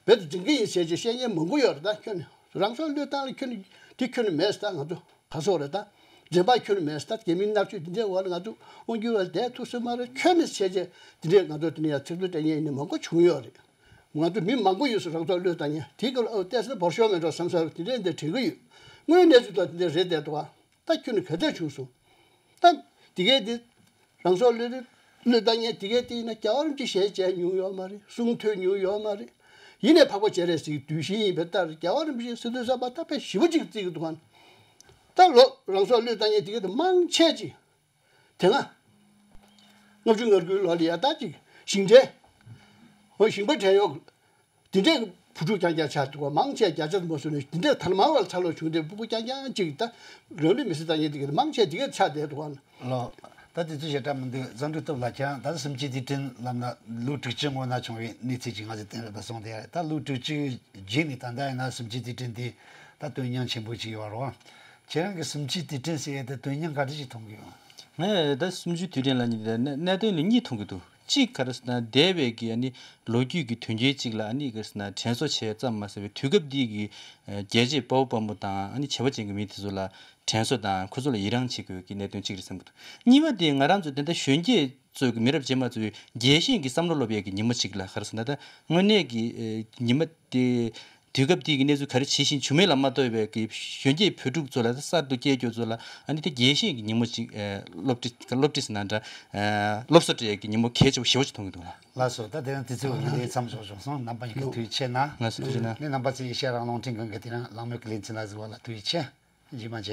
བོད་དུ་འཛིན་གྱི་ཡིན་ཟེར་བྱས་བཤད་མཁན་མང་པོ་ཡོད་རེད། ད་ཁྱོད་ནི་རང་སྲོག་བློས་བཏང་ལ་ཁྱོད་ནི་དེ་ཁྱོད་ནི་མེད་ཟེར། ད་ང་ཚོ་ག་སོག་རེད། ད་འཛེམ་བག་ཁྱོད་ནི་མེད་ཟེར། ད་རྒྱ་མིའི་མནར་གཅོད་དེ་འདྲའི་འོག་ལ་ང་ཚོ་དབང་སྒྱུར་བ་བསྡད་ཐུབ་ས་མ་རེད། ཁྱོད་ནི་བྱས་བྱས་དེ་འདྲའི་ང་ཚོ་དེ་ནས་ཡང་ཚིག་ཐོ་སྤྲད་མཁན་ཡིན་ནི་མང་པོ་བྱུང་ཡོད་རེད། ང་ཚོ་མི་མང་པོ་ཡོད་སོང་རང་སྲོག་བློས་བཏང་མཁན། དེའི་སྐབས་ལ་ཨོ་བལྟས་ཟེར་ན་བོར་ཤོར་མེད་འགྲོ་བསམ་ས་དེ་འདྲའི་འདི་དྲན་གི་ཡོད། དངོས་གནས་ཚུལ་དང་དེ་འདྲའི་རེད་བསྡད་འདུག་ཨ། ད་ཁྱོད་ནི་ག་ཚོད་བྱུང་སོང་། ད་དེ་གའི་དེ་རང་སྲོག་བློས་བློས་བཏང་མཁན་དེ་གའི་དེ་ཡིན་ན་རྒྱལ་བ་རིན་པོ་ཆེ་ཞལ་མཇལ་མྱོང་ཡོད་མ་རེད། གསུང་ཐོས་མྱོང་ཡོད་མ་རེད། ཡིན་ནའི་འཕགས་པ་སྤྱན་རས་གཟིགས་གདུལ་ཞིང་ཡིན་པའི་ལྟར་རྒྱལ་བ་རིན་པོ་ཆེ་སི་ཏུ་སརྦ་ད་དཔེ་ཞེ་པོ་ཅིག་བརྩི་གི་འདུག་ཨ། ད་ལོ་རང་སྲོག་བློས་བཏང་མཁན་དེ་གའི་དེ་མང་ཆེ་ཅིག་དེ་སྔ་ལྔ་བཅུ་ང་དགུའི་ལོ་ལ་ཡ་ད་ཅིག་ཞིང་བྲན། ཧོ་ཞིང་པ་བྲན་གཡོག་དེ་འདྲའི་བུ་ཕྲུག་རྐྱང་རྐྱང་ཆགས་འདུག་ག་མང་ཆེ་བརྒྱ་ཆ་མ་སོང་ནས་དེ་འདྲའི་དར་དམར་བ་ལ་འཚར་ལོངས་བྱུང་སྟེ་སྤུ་གུ་རྐྱང་རྐྱང་ཅིག་ད་རང་ལུས་མེར་སྲེག་བཏང་མཁན་དེ་ག་མང་ཆེ་དེ་ག་ཆགས་བསྡད་འདུག་ག་ལོ། ད་དེ་ཚོ་ཞེ་དྲག་མི་འདུག་བཟང་འབྲུག་སྟོབས་ལགས་ཀྱང་ད་གསུམ་བཅུའི་དུས་དྲན་ལབ་ན་ལོ་དྲུག་ཅུ་སྔོན་ན་བྱུང་བའི་གནས་ཚུལ་ཅིག་ང་ཚོས་བསྟན་རེད་པ་གསུངས་དེ་རེད། ད་ལོ་དྲུག་ཅུ་རྗེས་ནས་ད་ལྟ་ཡིན་ན་གསུམ་བཅུའི་དུས་དྲན་དེ་ད་དོན་སྙིང་ཆེན་པོ་ཅིག་ཡོད་རེད། ཁྱེད་རང་གིས་གསུམ་བཅུའི་དུས་དྲན་ཟེར་ཡས་དེ་དོན་སྙིང་ག་འདྲ་ཞིག་མཐོང་གི་ཡོད། ངས་ད་གསུམ་བཅུའི་དུས་དྲན་ལབ་མཁན་དེ་གནད་དོན་ནི་གཉིས་མཐོང་གི་འདུག་གཅིག་ག་རེ་ཟེར་ན་འདས་པའི་གི་ཨ་ནི་ལོ་རྒྱུས་ཀྱི་དོན་རྐྱེན་གཅིག་ལ་ཨ་ནི་ག་རེ་ཟེར་ན་དྲན་གསོ་བྱས་ཙམ་མ་ཟད་པའི་དུས་སྐབས་འདི་གི་ཨ་རྒྱལ་གཅེས་དཔའ་བོ་དཔའ་མོ་དང་ཨ་ནི་བྱས་པ་ཅན་གྱི་མི་དེ་ཚོ་ལ་དྲན་གསོ་དང་ཁོ་ཚོ་ལ་ཡི་རངས་བྱེད་དགོས་ཀྱི་གནད་དོན་གཅིག་རེད་བསམ་གྱི་འདུག་གཉིས་པ་དེ་ང་རང་ཚོ་དེ་འདྲ་གཞོན་སྐྱེས་ཚོས་ཀྱི་མི་རབས་རྗེས་མ་ཚོས་རྒྱས་ཤིང་གི་བསམ་བློ་སློབ་ཡས་ཀྱི་ཉིན་མོ་གཅིག་ལ་ག་རེ་ཟེར་ན་ད་དངོས་གནས་ཀྱི་ཨ་ཉི་མ་དེ། དུས་སྐབས་དེའི་གི་གནས་ཚུལ་ག་རེ་ཇི་བཞིན་བྱུང་མིན་ལ་མ་ལྟོས་པའི་གི་གཞོན་སྐྱེས་བོད་ཕྲུག་ཚོ་ལ་གསར་དུ་སྐྱེས་ཡོད་ཚོ་ལ་ཨ་ནི་དེ་རྒྱས་ཤིང་གི་ཉིན་མོ་ཅིག་ཨ་སློབ་ཁྲིད་སློབ་ཁྲིད་ཟེར་ན་འདྲ་ཨ་སློབ་གསོ་སྤྲད་ཀྱི་ཉིན་མོ་གལ་ཆེ་པོ་ཞེ་པོ་ཅིག་མཐོང་གི་འདུག་ལ། ལགས་སོ། ད་དེ་རིང་དུས་ཚོད་འདི་མཚམས་འཇོག་བྱུང་སོང་། རྣམ་པ་གཉིས་ཀ་ཐུགས་རྗེ་ཆེ་གནང་། ང་ཚོ་ཐུགས་རྗེ་གནང་། ནས་རྣམ་པ་ཚོས་ཨེ་ཤེ་ཡ་རང་དབང་རླུང་འཕྲིན་ཁང་གི་དེ་རིང་གླེང་མོལ་གྱི་ལེ་ཚན་ལ་གཟིགས་པ་ལ་ཐུགས་རྗེ་ཆེ། རྗེས་མ་མཇལ།